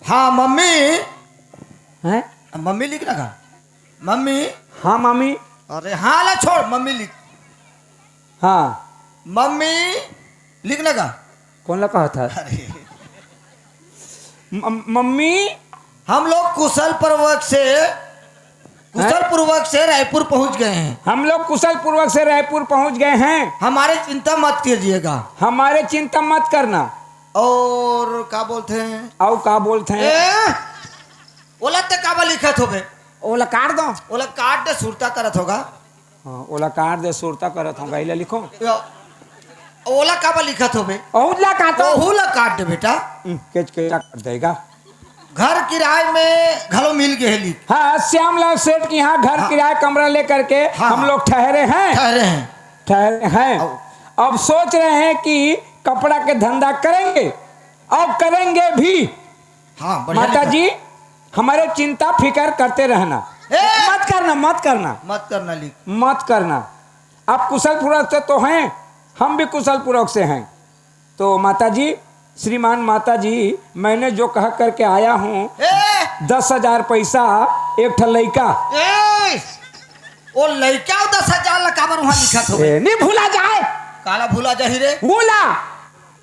हाँ मम्मी। हैं? मम्मी लिख लगा। मम्मी। हाँ मामी। अरे हाँ ला छोड़, मम्मी लिख। हाँ। मम्मी लिख लगा। कौन ला कहा था? अरे। म-, मम्मी। हम लोग कुशल पूर्वक से, कुशल हैं? पूर्वक से रायपुर पहुंच गए हैं। हम लोग कुशल पूर्वक से रायपुर पहुंच गए हैं। हमारे चिंता मत कीजिएगा। हमारे चिंता मत करना। और का बोलते हैं? और का बोलते हैं? ए, ओला ते काबर लिखत होबे? ओला काट दो। ओला काट दे, सुरता करत होगा। हाँ, ओला काट दे, सुरता करत होगा, इला लिखो। यो, ओला काबर लिखत होबे? ओहू ला काटो। ओहू ला काट दे बेटा। हम्म, केच केचा काट देगा। घर किराए में घलो मिल गए लिख। हाँ, श्यामलाल सेठ के यहाँ घर हाँ। किराए कमरा लेकर के हाँ, हम हाँ। लोग ठहरे हैं। ठहरे हैं। ठहरे हैं। अब अब सोच रहे हैं कि कपड़ा के धंधा करेंगे और करेंगे भी। हाँ, बढ़िया माता लिखा। जी, हमारे चिंता फिकर करते रहना। ए! मत करना, मत करना। मत करना लिख। मत करना। आप कुशल पूर्वक से तो हैं, हम भी कुशल पूर्वक से हैं। तो माता जी, श्रीमान माता जी, मैंने जो कह करके आया हूँ, ए! दस हजार पैसा एक ठन लइका। ए! ओ लइका दस हजार ला काबर वहाँ लिखत हो? ए, नहीं भूला जाए। काला भूला जाही रे? भूला।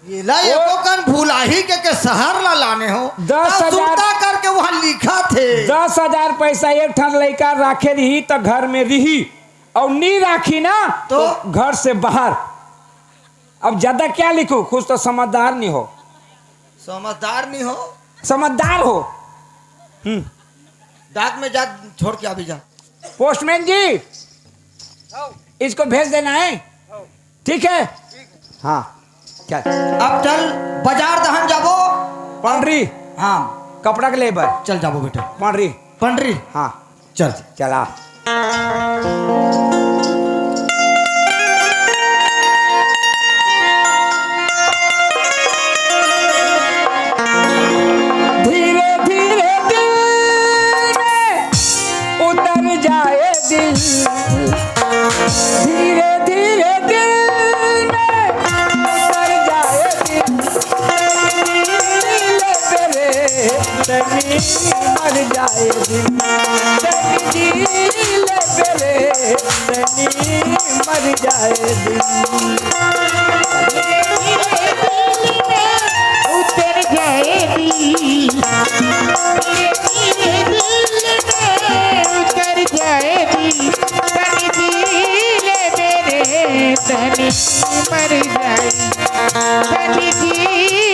ये ला ओ एको कन भूलाही के, के शहर ला लाने हो। दस हजार तब सुरता करके वहाँ लिखत हे। दस हजार पैसा एक ठन लइका राखे रही त घर में रही, और नी राखी ना तो? तो घर से बाहर। अब ज्यादा क्या लिखूं, कुछ तो समझदार नहीं हो। समझदार नहीं हो? समझदार हो। हम्म। डाक में जा, छोड़ के अभी जा। पोस्टमैन जी, इसको भेज देना है। ठीक है? हाँ, चल। अब चल, बाजार दहन जाबो। पंडरी। हाँ। कपड़ा के लेबर। चल जाबो बेटा। पंडरी। पंडरी। हाँ। चल। चला। धीरे धीरे दिल में उतर जाए दिल, धीरे धीरे दिल में उतर जाए दिल। तनी मर जाए दिल, तनी जी ले बेरे, तनी मर जाए दिल। उतर जाए दिल, धीरे धीरे दिल में उतर जाए दिल। तनी जी ले बेरे, तनी मर जाए, तनी जी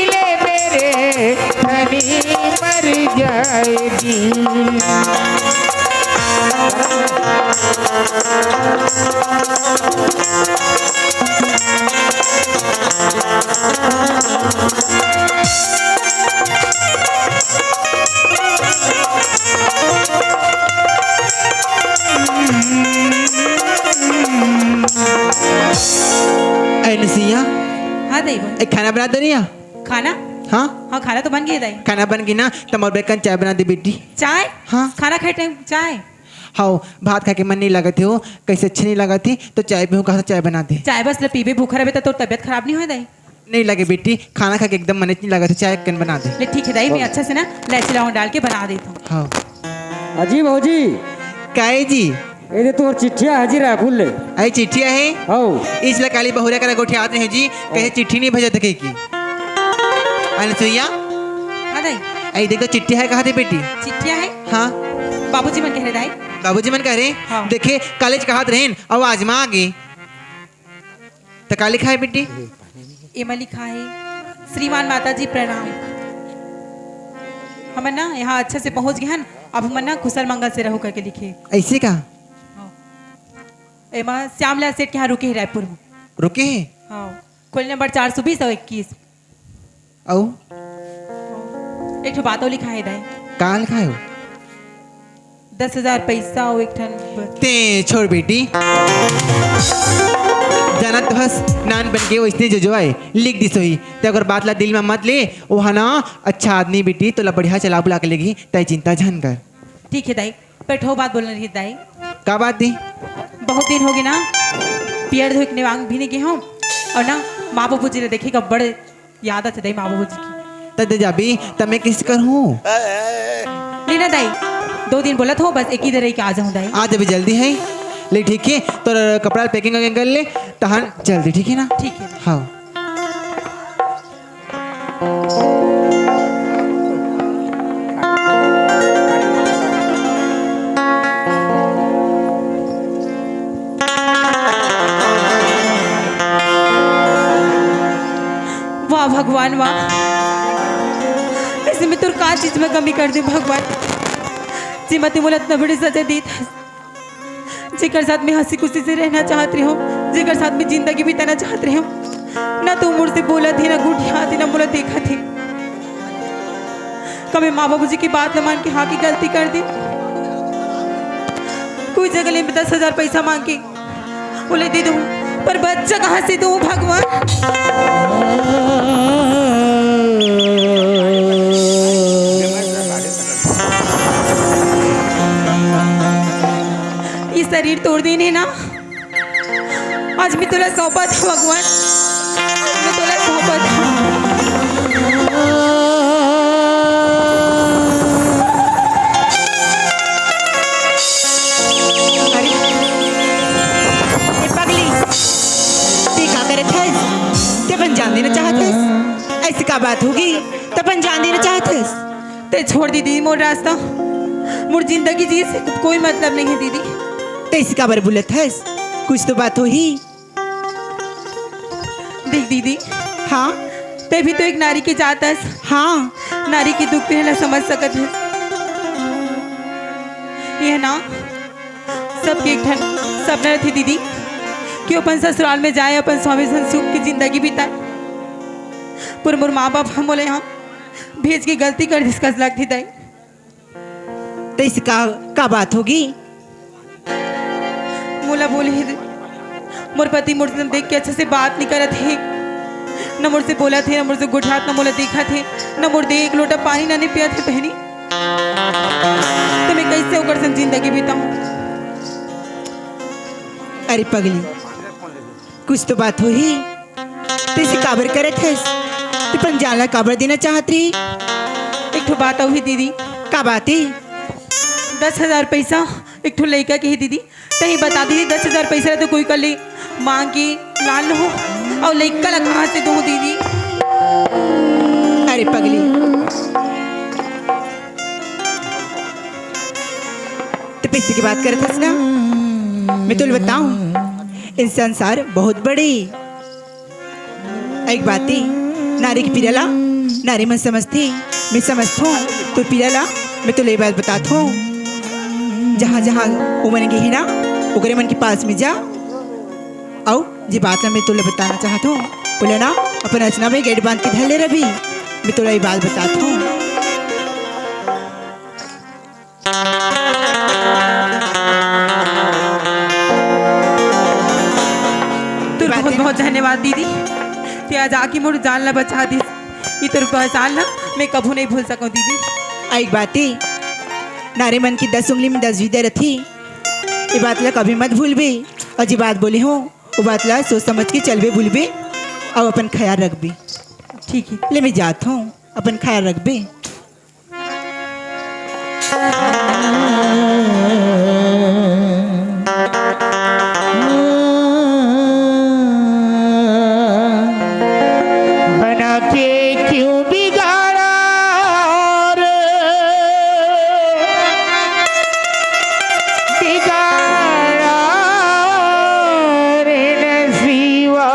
ले बेरे, तनी मर जाए दिल। ए, खाना बना दे रही है? खाना? हाँ। हाँ, खाना तो बन गया दाई। खाना बन गई ना, तो मोर बेकन चाय बना दे बेटी। चाय? हाँ। खाना खाए टाइम चाय? हाँ, भात खा के मन नहीं लगत है हो, कैसे अच्छे नहीं लगत है, तो चाय पीऊँ, कहा चाय बना दे। चाय बस ले पीबे, भूखा रहे तो तोर तबियत खराब नहीं हो दाई? नहीं लगे बेटी, खाना खा के एकदम मन नहीं लगत है, चाय कन बना दे। ले ठीक है दाई, मैं अच्छा से ना इलायची लौंग डाल के बना देता हूँ। हाँ। अजी भौजी। काहे जी? ए दे तोर चिट्ठिया है जी रायपुर ले। अरे चिट्ठिया है? हौ। इसला काली बहुरा करा गोठियात रहे जी, कहे चिट्ठी नहीं भेजत कहे की। अनसुईया? हाँ दाई। अरे देख तो चिट्ठिया है, कहा दे बेटी। चिट्ठिया है? हाँ। बाबूजी मन कह रहे दाई। बाबूजी मन कह रहे? हाँ। देखे, कालेज कहात रहेन, अब आज माँ आ गई। त का लिखा है बेटी? एमा लिखा है, "श्रीमान माता जी प्रणाम। हमन ना यहाँ अच्छा से पहुँच गए हन, अब हमन ना कुशल मंगल से रहू," करके लिखे। ऐसे का? हाँ। एमा श्यामलाल सेठ के यहाँ रुके है रायपुर में। रुके है? हाँ, खोली नंबर चार सौ बीस और इक्कीस। अउ? एक ठो बात अउ लिखा है दाई। का लिखा है वो? दस हजार पैसा अउ एक ठन ब- ते छोड़ बेटी, जानत तो हस, नान बन के वैसने जो जो आए लिख दिस होही। ते अगर बात ला दिल में मत ले, वो है ना अच्छा आदमी बेटी, तोला बढ़िया चला बुला के लेगी, तय चिंता झन कर। ठीक है दाई, पर ठो बात बोलना रही दाई। का बात दी? बहुत दिन हो गए ना, पियर धोए के नेवांग भी नहीं गए हूँ, और ना माँ बाबू जी ने देखे का बड़े याद आथे दाई माँ बाबू जी की। तद जाबी, त मैं किस कर हूँ? नहीं ना दाई, दो दिन बोलत हो, बस एक ही दे रही के आ जाऊँ दाई। आ जाबी जल्दी है। ले ठीक है, तोर कपड़ा पैकिंग वैकिंग कर ले, तहन जल्दी, ठीक है ना? ठीक है। हाँ। वाह भगवान वाह, ऐसे में तोर का चीज में कमी कर दे भगवान, जेमा ते मोला इतना बड़ी सजा दीत हस, जेकर साथ में हंसी खुशी से रहना चाहत रहे हो, जेकर साथ में जिंदगी बिताना चाहत रहे हो, ना तो मोर से बोलत हे, ना गोठियात हे, ना मोला देखत हे। कभी माँ बाबूजी की बात न मान के हाँ की गलती कर दे, कोई जगह ले दस हजार पैसा मांग के बोले दे दूँ, पर बच्चा कहाँ से दूँ भगवान? ये शरीर तोड़ देने ना, आज मैं तोला सौंपत हूँ भगवान, आज मैं तोला सौंपत हूँ। अरे, ए पगली, ते का करत हस? ते अपन जान देना चाहत हस? ऐसी का बात होगी? ते अपन जान देना चाहत हस? ते छोड़ दीदी मोर रास्ता, मोर जिंदगी जिए से कोई मतलब नहीं है दीदी। ते ऐसी काबर बोलत हस? कुछ तो बात होही। देख दीदी, हाँ? ते भी तो एक नारी के जात हस। हाँ। नारी के दुख पीड़ा ला समझ सकत हस। ये ना, सबके एक ठन सपना रथे दीदी, कि अपन ससुराल में जाए, अपन स्वामी सन सुख की जिंदगी बिताए। पर मोर माँ बाप ह मोला यहाँ भेज के गलती कर दिस कस लगथे दाई। तइसे का, का बात होगी? मोला बोले हे, मोर पति मोर से देख के अच्छा से बात नहीं करत हे, न मोर से बोलत हे, न मोर से गोठियात, न मोला देखत हे, न मोर दे एक लोटा पानी न नहीं पियत हे बहनी। तो मैं कैसे ओकर संग जिंदगी बिताऊं? अरे पगली, कुछ तो बात होही। तइसे काबर करत हस? ते अपन जान ला काबर देना चाहत रही? एक ठो बात अउ हे दीदी। का बात हे? दस हजार पैसा एक ठो लइका के हे दीदी। तही बता दीदी, दस हजार पैसा ला तो कोई कर ले मांग के लान लूं, अउ लइका ला कहाँ से दूं दीदी? अरे पगली, ते पैसे की बात करत हस ना, मैं तोला बताऊं, ये संसार बहुत बड़े। एक बात हे, नारी के पीरा ला नारी मन समझथे, मैं समझथों, तो पीरा ला मैं तोला ये बात बताथों, जहाँ जहाँ वो मन गे हे ना, ओकरे मन के पास में जा, अउ जे बात ला मैं तोला बताना चाहथों, बोला ना, अपन अचना में गेट बांध के धर ले रवि, मैं तोला ये बात बताथों। तोर बहुत बहुत धन्यवाद दीदी। ते आज आके मोर जान ला बचा दिस। ये तोर एहसान ला मैं कभू नहीं भूल सकूं दीदी। अउ एक बात हे, नारी मन के दस उंगली में दस बीद्या रथे, ये बात ला कभी मत भूलबे। अउ जे बात बोले हों, वो बात ला सोच समझ के चलबे बोलबे, अउ अपन ख्याल रखबे। ठीक हे। ले मैं जात हों, अपन ख्याल रखबे। बना के क्यों बिगाड़ा रे, बिगाड़ा रे नसीबा।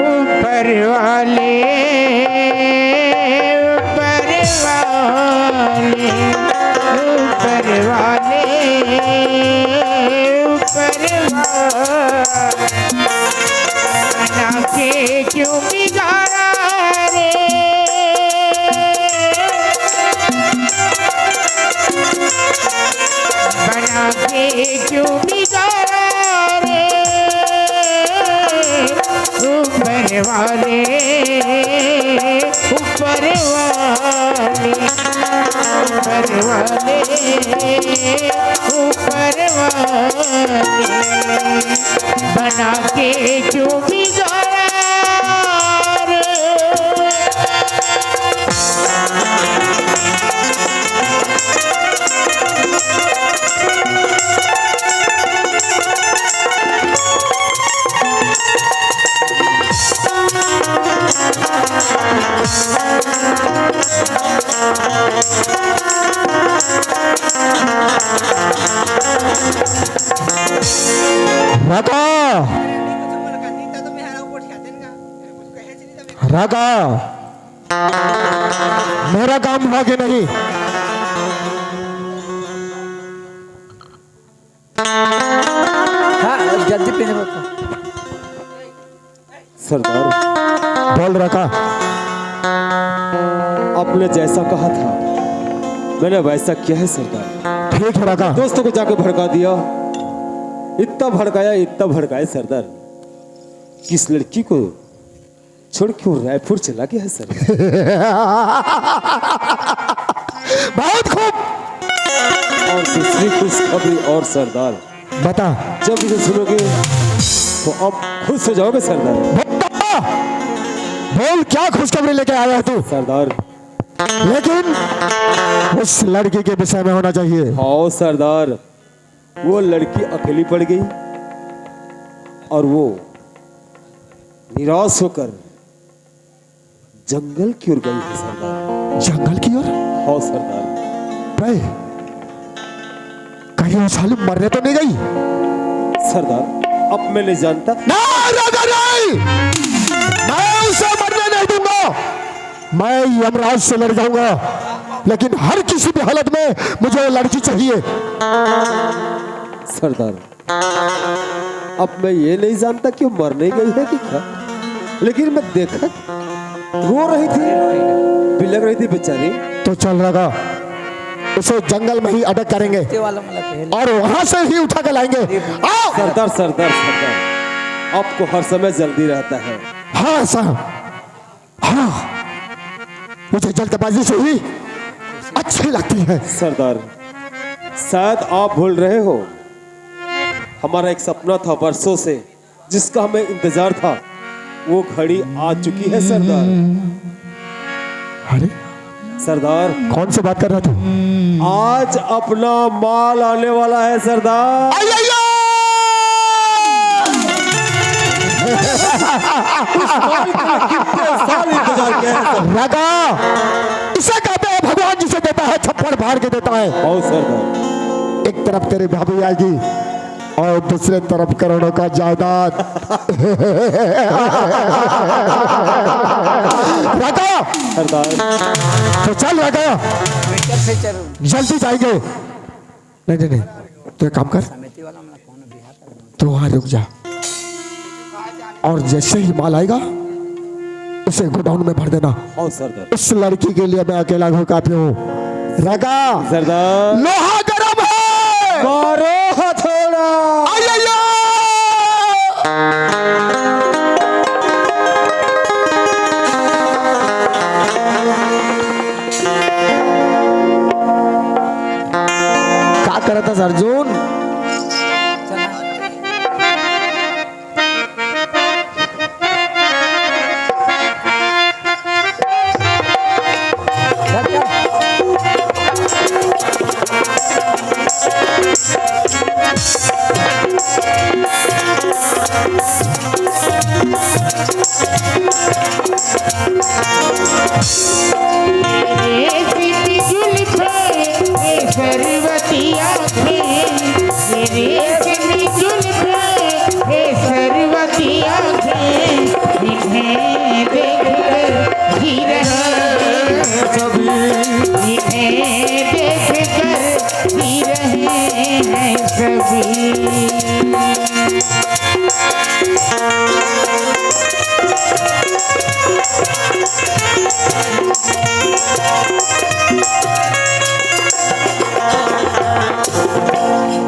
ऊपर वाले, ऊपर वाले, ऊपर वाले, ऊपर वाले, बना के क्यों बिगाड़ा रे? बना के क्यों बिगाड़ा रे? ऊपर वाले, ऊपर वाले, ऊपर वाले, ऊपर वाले, बना के क्यों बिगाड़ा रे? राधा, राधा, मेरा काम हुआ कि नहीं? हाँ, जल्दी पीने को। सरदार। बोल राधा। आपने जैसा कहा था, मैंने वैसा किया है सरदार। ठीक है राधा। दोस्तों को जाके भड़का दिया, इतना भड़काया, इतना भड़काया सरदार, कि इस लड़की को छोड़ के वो रायपुर चला गया है सरदार। बहुत खूब। और दूसरी खुशखबरी और सरदार, बता। जब इसे सुनोगे तो आप खुश हो जाओगे सरदार। बता। बोल, क्या खुशखबरी लेके आया है तू? सरदार। लेकिन उस लड़की के विषय में होना चाहिए। हाँ सरदार, वो लड़की अकेली पड़ गई और वो निराश होकर जंगल की ओर गई है सरदार। जंगल की ओर? हाँ सरदार। बे, कहीं वो साली मरने तो नहीं गई? सरदार, अब मैं नहीं जानता। नहीं, राधा नहीं, मैं उसे मरने नहीं दूंगा। मैं यमराज से लड़ जाऊंगा, लेकिन हर किसी भी हालत में मुझे वो लड़की चाहिए। सरदार, अब मैं ये नहीं जानता कि वो मरने गई है कि क्या, लेकिन मैं देखा रो रही थी, बिलख रही थी बेचारी। तो चल राधा, उसे जंगल में ही अटक करेंगे और वहां से ही उठा के लाएंगे। आओ। सरदार, सरदार, सरदार, आपको हर समय जल्दी रहता है। हाँ सर, हाँ, मुझे जल्दबाजी से ही अच्छी लगती है। सरदार, शायद आप भूल रहे हो, हमारा एक सपना था वर्षों से, जिसका हमें इंतजार था, वो घड़ी आ चुकी है सरदार। अरे सरदार, कौन से बात कर रहा तू? आज अपना माल आने वाला है सरदार। अय्या! उस माल के लिए कितने साल इंतजार किया है सर? राधा, इसे कहते हैं भगवान जिसे देता है छप्पड़ फाड़ के देता है। बहुत सरदार। एक तरफ तेरी भाभी आएगी और दूसरे तरफ करोड़ों का जायदाद। राधा, सरदार। तो चल राधा, जल्दी जाएंगे। नहीं, नहीं, नहीं, तो एक काम कर, तू वहां रुक जा और जैसे ही माल आएगा उसे गोडाउन में भर देना। हाँ सरदार। इस लड़की के लिए मैं अकेला बहुत काफी हूँ। राधा, सरदार। लोहा गरम है। मारो हथौड़ा। अय्या! अर्जुन।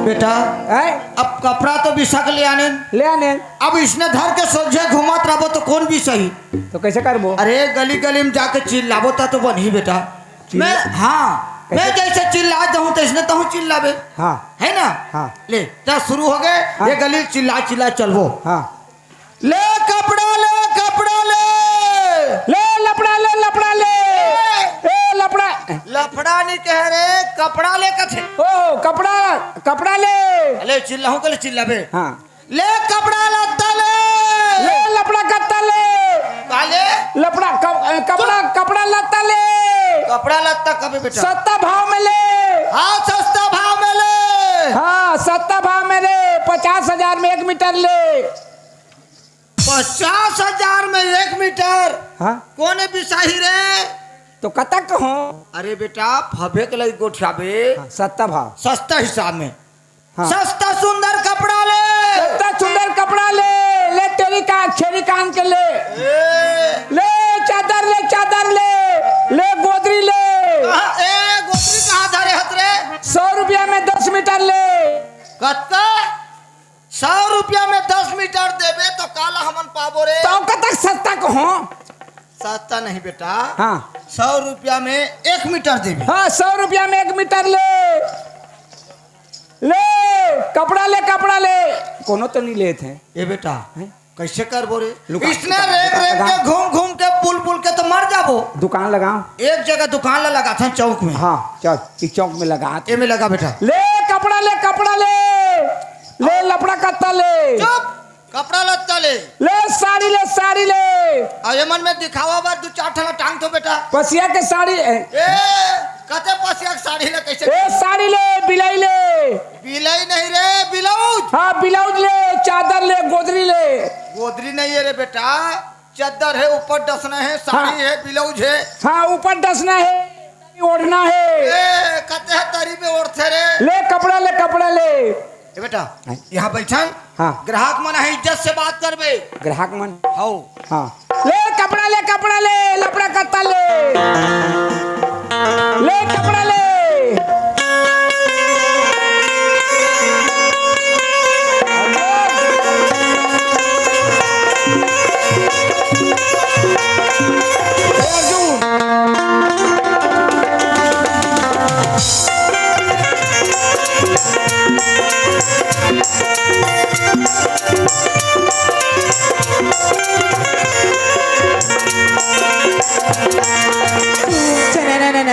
बेटा, हैं? अब कपड़ा तो बिसा के ले आने। ले आने। अब इसने धर के सोझे घूमत रहबो तो कौन बिसाही? तो कैसे करबो? अरे, गली गली में जाके चिल्लाबो ता तो बनही बेटा। चिल्ला-, मैं, हाँ, कैसे? मैं जैसे चिल्ला दहूँ तो इसने तहूँ चिल्लाबे। हाँ। है ना? हाँ। ले, जा शुरू हो गए, हाँ। ये गली चिल्ला चिल्ला चलबो। हाँ। ले कपड़ा ले, कपड़ा ले। ले लपड़ा ले, लपड़ा ले। ए, लपड़ा। लफड़ा नहीं कह रे, कपड़ा ले कथे। ओ, कपड़ा, कपड़ा ले। अले चिल्लाहूं के ले चिल्लाबे। हाँ। ले कपड़ा लत्ता ले। ले लपड़ा कत्ता ले। का ले? लपड़ा, कप-, अ, कपड़ा, कपड़ा लत्ता ले। कपड़ा लत्ता कबे बेटा? सस्ता भाव में ले। हाँ, सस्ता भाव में ले। हाँ, सस्ता भाव में ले, पचास हजार में एक मीटर ले। पचास हजार में एक मीटर? हाँ। कोने बिसाही रे? तो कतक हो? अरे बेटा, फबे के लई गोठियाबे। हाँ, सस्ता भाव। सस्ता हिसाब में। हाँ। सस्ता सुंदर कपड़ा ले। सस्ता सुंदर कपड़ा ले। ले तेरी का, छेरी कान के ले। ए। ले चादर ले, चादर ले। ले गोदरी ले। कहाँ, ए, गोदरी कहाँ धरे हत रे? सौ रुपया में दस मीटर ले। कत्ता? सौ रुपया में दस मीटर देबे तो काला हमन पाबो रे। तो कतक सस्ता कहो? सस्ता नहीं बेटा। हाँ। सौ रुपया में एक मीटर देबे। हाँ, सौ रुपया में एक मीटर ले। ले, कपड़ा ले, कपड़ा ले। कोनो तो नहीं लेत है। ए बेटा, हैं? कैसे करबो रे? लुका, इसने लुका, रेंग लुका, रेंग के लुका। घूम घूम के बुल बुल के तो मर जाबो। दुकान लगाओ। एक जगह दुकान ला लगाथन चौक में। हाँ, चल, इस चौक में लगा। ए में लगा बेटा। ले कपड़ा ले, कपड़ा ले। ले लपड़ा कत्ता ले। चुप, कपड़ा लत्ता ले। ले साड़ी ले, साड़ी ले। आ ये मन में दिखावा बर दू चार ठन ला टांग तो बेटा। पसिया के साड़ी, ए। ए, कते पसिया के साड़ी ले कैसे? ए साड़ी ले, बिलाई ले। बिलाई नहीं रे, ब्लाउज। हाँ, ब्लाउज ले, चादर ले, गोदरी ले। गोदरी नहीं है रे बेटा, चद्दर है, ऊपर डसना है, साड़ी हाँ। है, ब्लाउज है। हाँ, ऊपर डसना है, ओढ़ना है। ए, कते है तरी में ओढ़थे रे। ले कपड़ा ले, कपड़ा ले। ए बेटा, हैं? यहाँ बैठन। हाँ। ग्राहक मन है, इज्जत से बात करबे। ग्राहक मन? हौ। हाँ। ले कपड़ा ले, कपड़ा ले, लपड़ा कत्ता ले। ले कपड़ा ले।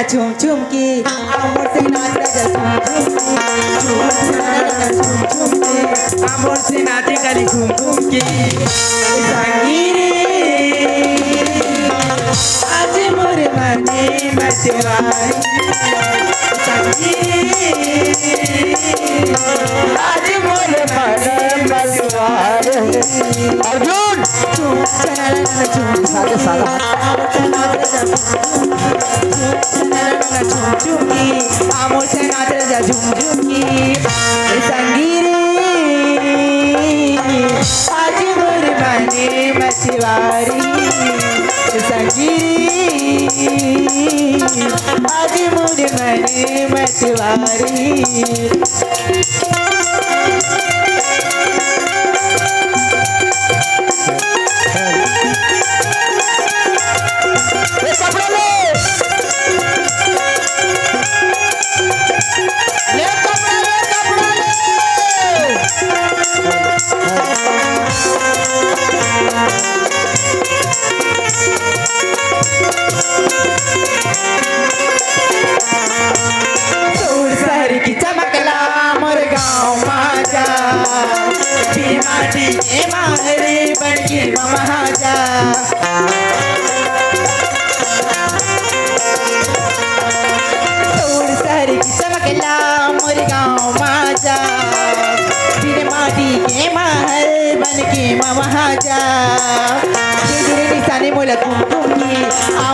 छुम छुम की, आ मोर से नाच राजा झुम झुम की। छुम छुम की, आ मोर से नाच गली घूम घूम की। संगी रे, आज मोर मने मचवारी। संगी रे, आज मोर मने मचवारी। अर्जुन। साथे साथ। संगी रे, आज मोर मने मचवारी। संगी रे, आज मोर मने मचवारी। ए, कपड़ा ले। ले कपड़ा, ले कपड़ा।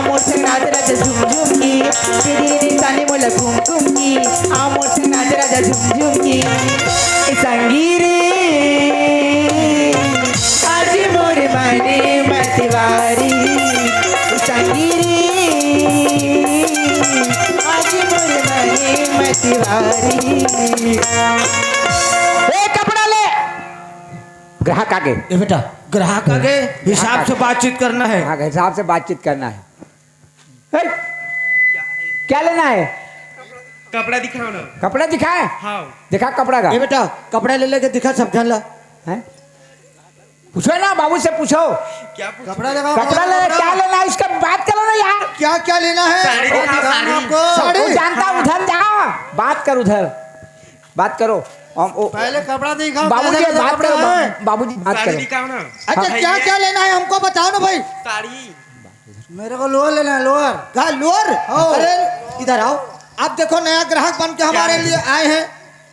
मोर संग नाच राजा झुम झुम की, तेरी निशानी मोला घूम घूम की। आ मोर संग नाच राजा झुम झुम की। ए संगी रे, आज मोर मने मतिवारी। ए संगी रे, आज मोर मने मतिवारी। ए कपड़ा ले। ग्राहक आगे। ए बेटा, ग्राहक आगे, हिसाब से बातचीत करना है। ग्राहक, हिसाब से बातचीत करना है। हे? क्या लेना है? कपड़ा दिखाओ ना। कपड़ा दिखाए? हाँ। दिखा कपड़ा का। ए बेटा, कपड़ा ले लेके दिखा सब झन ला। हैं? पूछो ना, बाबू से पूछो। क्या पूछो? कपड़ा दिखाओ, कपड़ा कपड़ा ले, दिखाओ। क्या लेना है, इसका बात करो ना यार। क्या क्या लेना है? साड़ी दिखाओ, साड़ी। वो जानता, उधर जा, बात कर उधर। बात करो। हम, ओ, पहले कपड़ा दिखाओ, बाबूजी, कैसा कैसा बात कपड़ा करो, है? बाबूजी, बात साड़ी करो। दिखाओ ना। अच्छा, हाँ। क्या क्या लेना है हमको बताओ ना भाई। साड़ी। मेरे को लोअर लेना है, लोअर। का लोअर? हाँ। अरे, इधर आओ। आप देखो, नया ग्राहक बन के हमारे लिए आए हैं।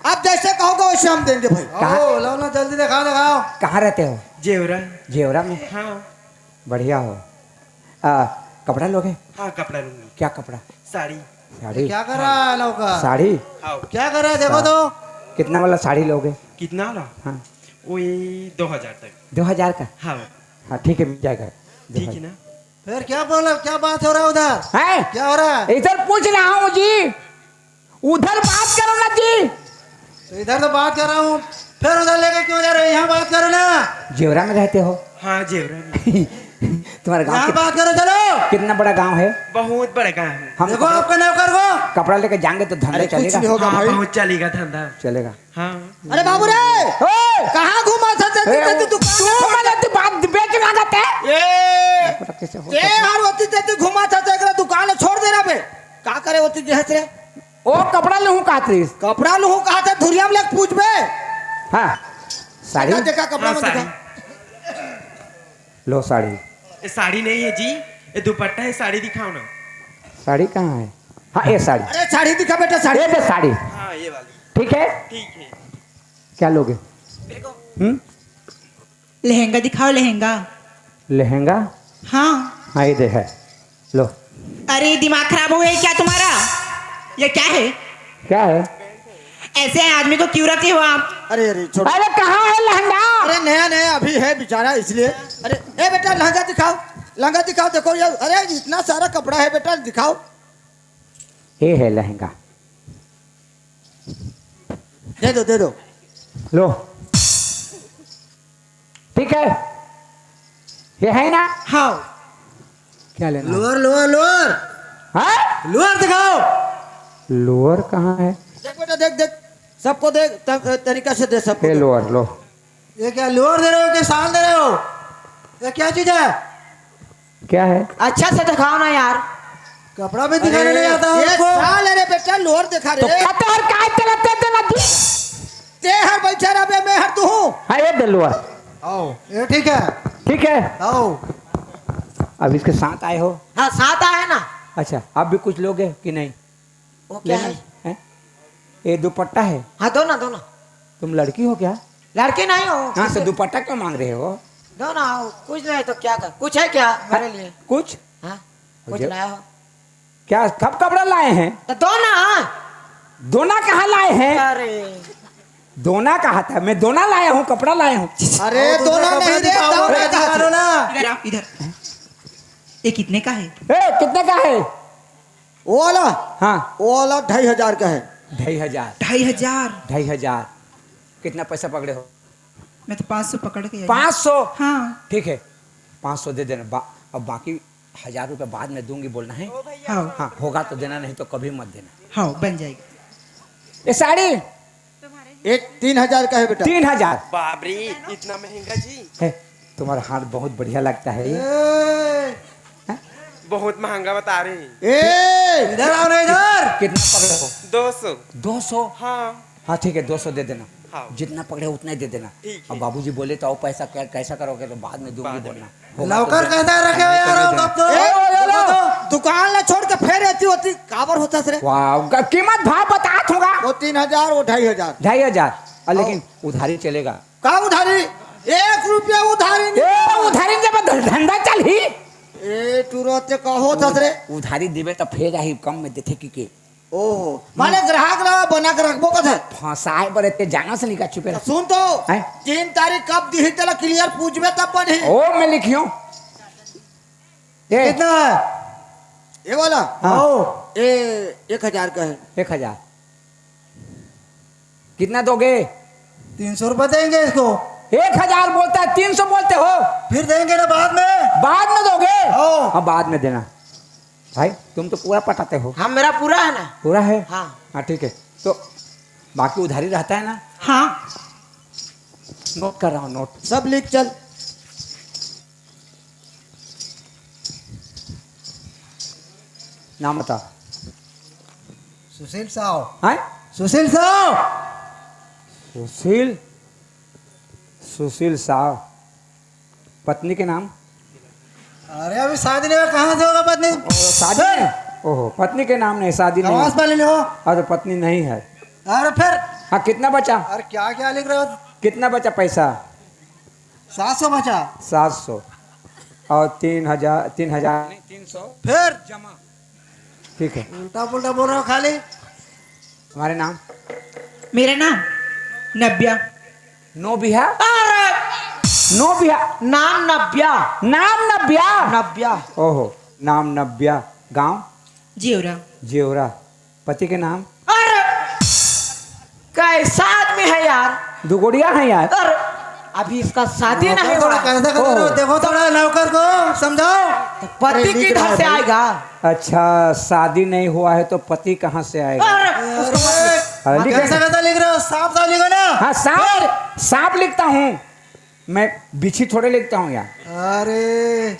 आप जैसे कहोगे, वैसे हम देंगे भाई। कहाँ? आओ, लाओ ना, जल्दी दिखाओ, दिखाओ। कहाँ रहते हो? जेवरा। जेवरा में? हाँ। बढ़िया हो। आ, कपड़ा लोगे? हाँ, कपड़ा लूंगी। क्या कपड़ा? साड़ी। साड़ी? क्या कर रहा है लौका? साड़ी? हाँ। क्या कर रहा है, देखो तो। कितना वाला साड़ी लोगे? कितना वाला? हाँ। वही दो हजार तक। दो हजार का? हाँ। हाँ, ठीक है, मिल जाएगा। ठीक है ना? फिर क्या बोला, क्या बात हो रहा है उधर? हैं? क्या हो रहा है? इधर पूछ रहा हूँ जी, उधर बात करो ना जी। तो इधर तो बात कर रहा हूँ, फिर उधर लेके क्यों जा रहे हैं? यहाँ बात करो ना। जेवरा में रहते हो? हाँ, जेवरा में। तुम्हारा गांव यहाँ कित-, बात करो, चलो। कितना बड़ा गांव है? बहुत बड़ा गांव है। हम देखो कपड़ा, आपका नौकर को। कपड़ा लेके जाएंगे तो धंधा अरे, कुछ चलेगा? नहीं होगा हाँ, भाई। बहुत चलेगा धंधा। चलेगा। हाँ। अरे बाबू रे, ओए! कहाँ घुमा था तेती, ए, तेती दुकान तू है? वाला तू बात बेच ना जाते? ए! कैसे हो ए सकता है? यार, होती तेती घुमा था तो एकरा दुकान छोड़ दे रहा बे। का करे होती जहस रे? ओ कपड़ा लूहूं कहत रहिस। कपड़ा लूहूं कहत है, धुरिया में लेके पूछबे। हाँ, साड़ी। देखा, देखा, कपड़ा हाँ, में साड़ी। देखा। लो साड़ी। ये साड़ी नहीं है जी, ये दुपट्टा है, साड़ी दिखाओ ना। साड़ी कहाँ है? हाँ, ये साड़ी। अरे साड़ी दिखा बेटा, साड़ी। ये दे साड़ी। हाँ, ये वाली। ठीक है? ठीक है। क्या लोगे? देखो। हम्म? लहंगा दिखाओ, लहंगा। लहंगा? हाँ। हाँ, ये दे है। लो। अरे, दिमाग खराब हो गया क्या तुम्हारा? ये क्या है? क्या है? ऐसे आदमी को क्यों रखे हो आप? अरे, अरे, छोड़। अरे, कहाँ है लहंगा? अरे, नया, नया अभी है बेचारा, इसलिए। अरे, ए बेटा, लहंगा दिखाओ, लहंगा दिखाओ, देखो ये, अरे, इतना सारा कपड़ा है बेटा, दिखाओ। ये है लहंगा। दे दो, दे दो। लो। ठीक है, ये है ना? हाँ। क्या लेना है? Lower, lower, lower. हाँ? लोअर दिखाओ। लोअर कहाँ है? देख बेटा, देख, देख, सबको देख, त-, तरीका से दे सबको। ये लोअर लो। ये क्या लोअर दे रहे हो कि शाल दे रहे हो? ये क्या चीज है? क्या है? अच्छा से दिखाओ ना यार। कपड़ा भी दिखाने अरे, नहीं आता ये आपको? साल, अरे बेटा, लोअर दिखा रे। तो कटहर काय चलते थे ना जी? ते हर बैठा रह बे, मैं हर तू हूँ। हाँ, ये दे लोअर। आओ, ये ठीक है। ठीक है। आओ। अब इसके साथ आए हो? हाँ, साथ आए ना। अच्छा, आप भी कुछ लोगे कि नहीं? वो क्या है? हैं? ये दुपट्टा है। हाँ, दो ना, दो ना। तुम लड़की हो क्या? लड़की नहीं हो। हाँ, तो किससे? दुपट्टा क्यों मांग रहे हो? दो ना, कुछ नहीं तो क्या कर, कुछ है क्या मेरे लिए? कुछ? हाँ, कुछ लाया हो? क्या, कब कपड़ा लाए हैं? तो दो ना। दोना कहाँ लाए हैं? अरे। दोना कहा था, मैं दोना लाया हूँ, कपड़ा लाया हूँ। अरे, दोना नहीं रे, दोना। इधर आओ, इधर। ये कितने का है? ए, कितने का है? वो वाला? हाँ। वो वाला ढाई हजार का है। ढाई हजार। ढाई हजार? ढाई हजार। कितना पैसा पकड़े हो? मैं तो पाँच सौ पकड़ के आई। पाँच सौ? हाँ। ठीक है, पाँच सौ दे देना। बा-, अब बाकी हजार रुपये बाद में दूंगी बोलना है। हाँ। हाँ, होगा तो देना, नहीं तो कभी मत देना। हाँ, बन जाएगा। ये साड़ी? एक तीन हजार का है बेटा। तीन हजार। बाप रे, इतना महंगा जी। है, तुम्हारा हाथ बहुत बढ़िया लगता है ये। ए! हैं? बहुत महंगा बता रहे हैं। ए! इधर आओ ना, इधर। कितना पकड़े हो? दो सौ। दो सौ? हाँ। हाँ, ठीक है, दो सौ दे देना। हाँ। जितना पकड़े उतना ही दे देना। ठीक है। अब बाबूजी बोले तो आओ, पैसा कै-, कैसा करोगे तो बाद में दूंगी बाद में। बोलना। होगा तो लौकर दे-, कहता रखे हो यार, नहीं तो दे अब तो। ए, ओ, ले लो। देखो तो। दुकान ला छोड़ के फेर एती ओती काबर होता रे? वाह, क-, कीमत भाव बतात होगा। वो तीन हजार, वो ढाई हजार। ढाई हजार। और लेकिन हाँ। उधारी चलेगा। का उधारी? एक रुपया उधारी नहीं। ए, उधारी जब ध-, धंधा चलही। ए टुरो, ते का होत हस रे? उधारी देबे त फेर आही, कम में देथे कि के। ओहो, माने ग्राहक ला बना के रखबो कथे। फंसाए बर ते जाना से निका चुपे रह। सुन तो, हैं? तीन तारीख कब दिही तेला क्लियर पूछबे तब बनही। ओ मैं लिखियो। ए, कितना है? ये वाला? हाँ। आओ। ए, एक हजार का है। एक हजार। कितना दोगे? तीन सौ रुपए देंगे इसको। एक हजार बोलता है, तीन सौ बोलते हो? फिर देंगे ना बाद में। बाद में दोगे? हाँ। हाँ, बाद में देना। भाई, तुम तो पूरा पटाते हो। हाँ, मेरा पूरा है ना। पूरा है? हाँ। हाँ, ठीक है। तो बाकी उधारी रहता है ना? हाँ। नोट कर रहा हूँ, नोट। सब लिख चल। नाम बता। सुशील साव। हैं? सुशील साव। सुशील, सुशील साव। पत्नी के नाम? अरे, अभी शादी नहीं हुआ, कहाँ से होगा पत्नी? ओ, शादी नहीं? ओहो, पत्नी के नाम नहीं, शादी नहीं। कहाँ से पहले नहीं हो? अरे, पत्नी नहीं है। अरे, फिर? हाँ, कितना बचा? अरे, क्या, क्या लिख रहे हो? कितना बचा पैसा? सात सौ बचा। सात सौ। और तीन हजार, तीन हजार नहीं, तीन सौ। फिर? जमा। ठीक है। उल्टा पुल्टा बोल रहे हो खाली। तुम्हारे नाम? मेरा नाम नब्या। नो बिहा? अरे! नो बिहा? नाम नब्या। नाम नब्या? नब्या। ओहो, नाम नब्या। गांव? जेवरा। जेवरा। पति के नाम? अरे! कैसा आदमी है यार? दो गोड़िया है यार। अरे! अभी इसका शादी नहीं हुआ। थोड़ा कैसा कर रहे हो? ओह। देखो थोड़ा नौकर को समझाओ। तो पति अरे, लिख किधर रहा है से भाई। आएगा? अच्छा, शादी नहीं हुआ है तो पति कहाँ से आएगा? अरे! उसको मत लिख। अरे, लिख कैसा कैसा लिख रहे हो? साफ साफ लिखो ना। हाँ, सांप, सांप लिखता हूँ मैं, बिच्छी थोड़े लिखता हूँ यार। अरे,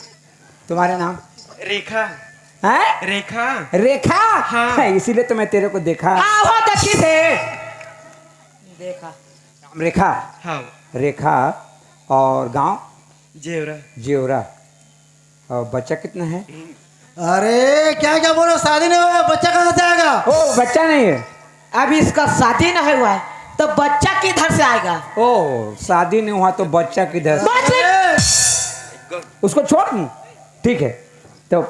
तुम्हारे नाम? रेखा। हैं? रेखा। रेखा? हाँ। इसीलिए तो मैं तेरे को देखा। हाँ, वो देखी थे। देखा। नाम रेखा? हाँ। रेखा। और गांव? जेवरा। जेवरा। और बच्चा कितना है? अरे, क्या क्या बोलो, शादी नहीं हुआ, बच्चा कहाँ से आएगा? ओ, बच्चा नहीं है। अभी इसका शादी नहीं हुआ है, तो बच्चा किधर से आएगा? ओ, शादी नहीं हुआ तो बच्चा किधर से? बस। अरे, उसको छोड़ दूं? ठीक है, तो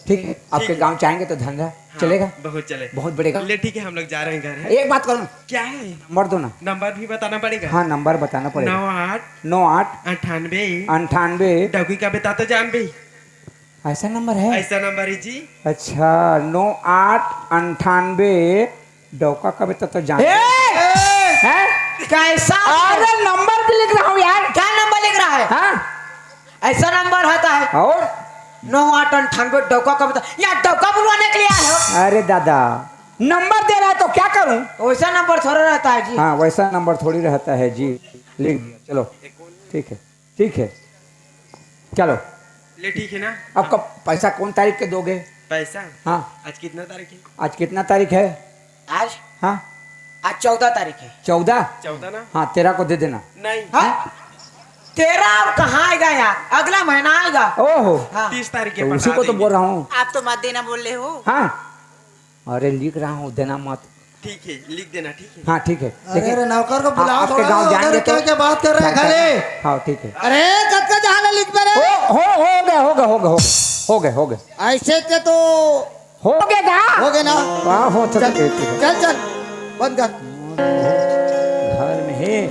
ठीक है, आपके ठीक है। गांव जाएंगे तो धंधा हाँ, चलेगा? बहुत चले। बहुत बढ़ेगा। ले, ठीक है, हम लोग जा रहे हैं घर। एक बात करो ना। क्या है? नंबर दो ना। नंबर भी बताना पड़ेगा? हाँ, नंबर बताना पड़ेगा। नौ आठ। नौ आठ। अंठानवे। अंठानवे। डौकी का बेटा तो जान भी। ऐसा नंबर है? ऐसा नंबर है जी। अच्छा, नौ आठ अंठानवे, डौका का बेटा तो जान। ए! हैं? कैसा? अरे, नंबर भी लिख रहा हूँ यार। क्या नंबर लिख रहा है? हाँ? ऐसा नंबर होता है? और? नौ आठ अंठानवे, डौका का बेटा। या डौका बुलवाने के लिए आए हो? अरे दादा, नंबर दे रहा है तो क्या करूं? वैसा नंबर थोड़ा रहता है जी। हाँ, वैसा नंबर थोड़ी रहता है जी। लिख दिया, चलो। ठीक है, ठीक है, चलो। ले, ठीक है ना? आपका पैसा कौन तारीख के दोगे? पैसा? हाँ। आज कितना तारीख है? आज कितना तारीख है? आज? हाँ। आज चौदह तारीख है। चौदह? चौदह ना? हाँ, तेरह को दे देना। नहीं। हाँ? तेरह और कहाँ आएगा यार, अगला महीना आएगा। ओहो। हाँ। तीस तारीख के तो उसी को तो बोल रहा हूँ। आप तो मत देना बोल रहे हो। हाँ, अरे, लिख रहा हूँ, देना मत। ठीक है, लिख देना, ठीक है। हाँ, ठीक है। अरे, लेकिन अरे, नौकर को बुलाओ आपके थोड़ा, गांव जाएंगे क्या, तो क्या बात कर रहे हैं खाली? हाँ, ठीक है। अरे, कब का जहाँ लिख पे रे? हो, हो, हो गया, हो गया, हो गया, हो गया, हो गया, हो गया। ऐसे ते तो हो गया का? हो गया ना? हाँ, हो तो चल, ठीक है। चल, चल, बंद कर।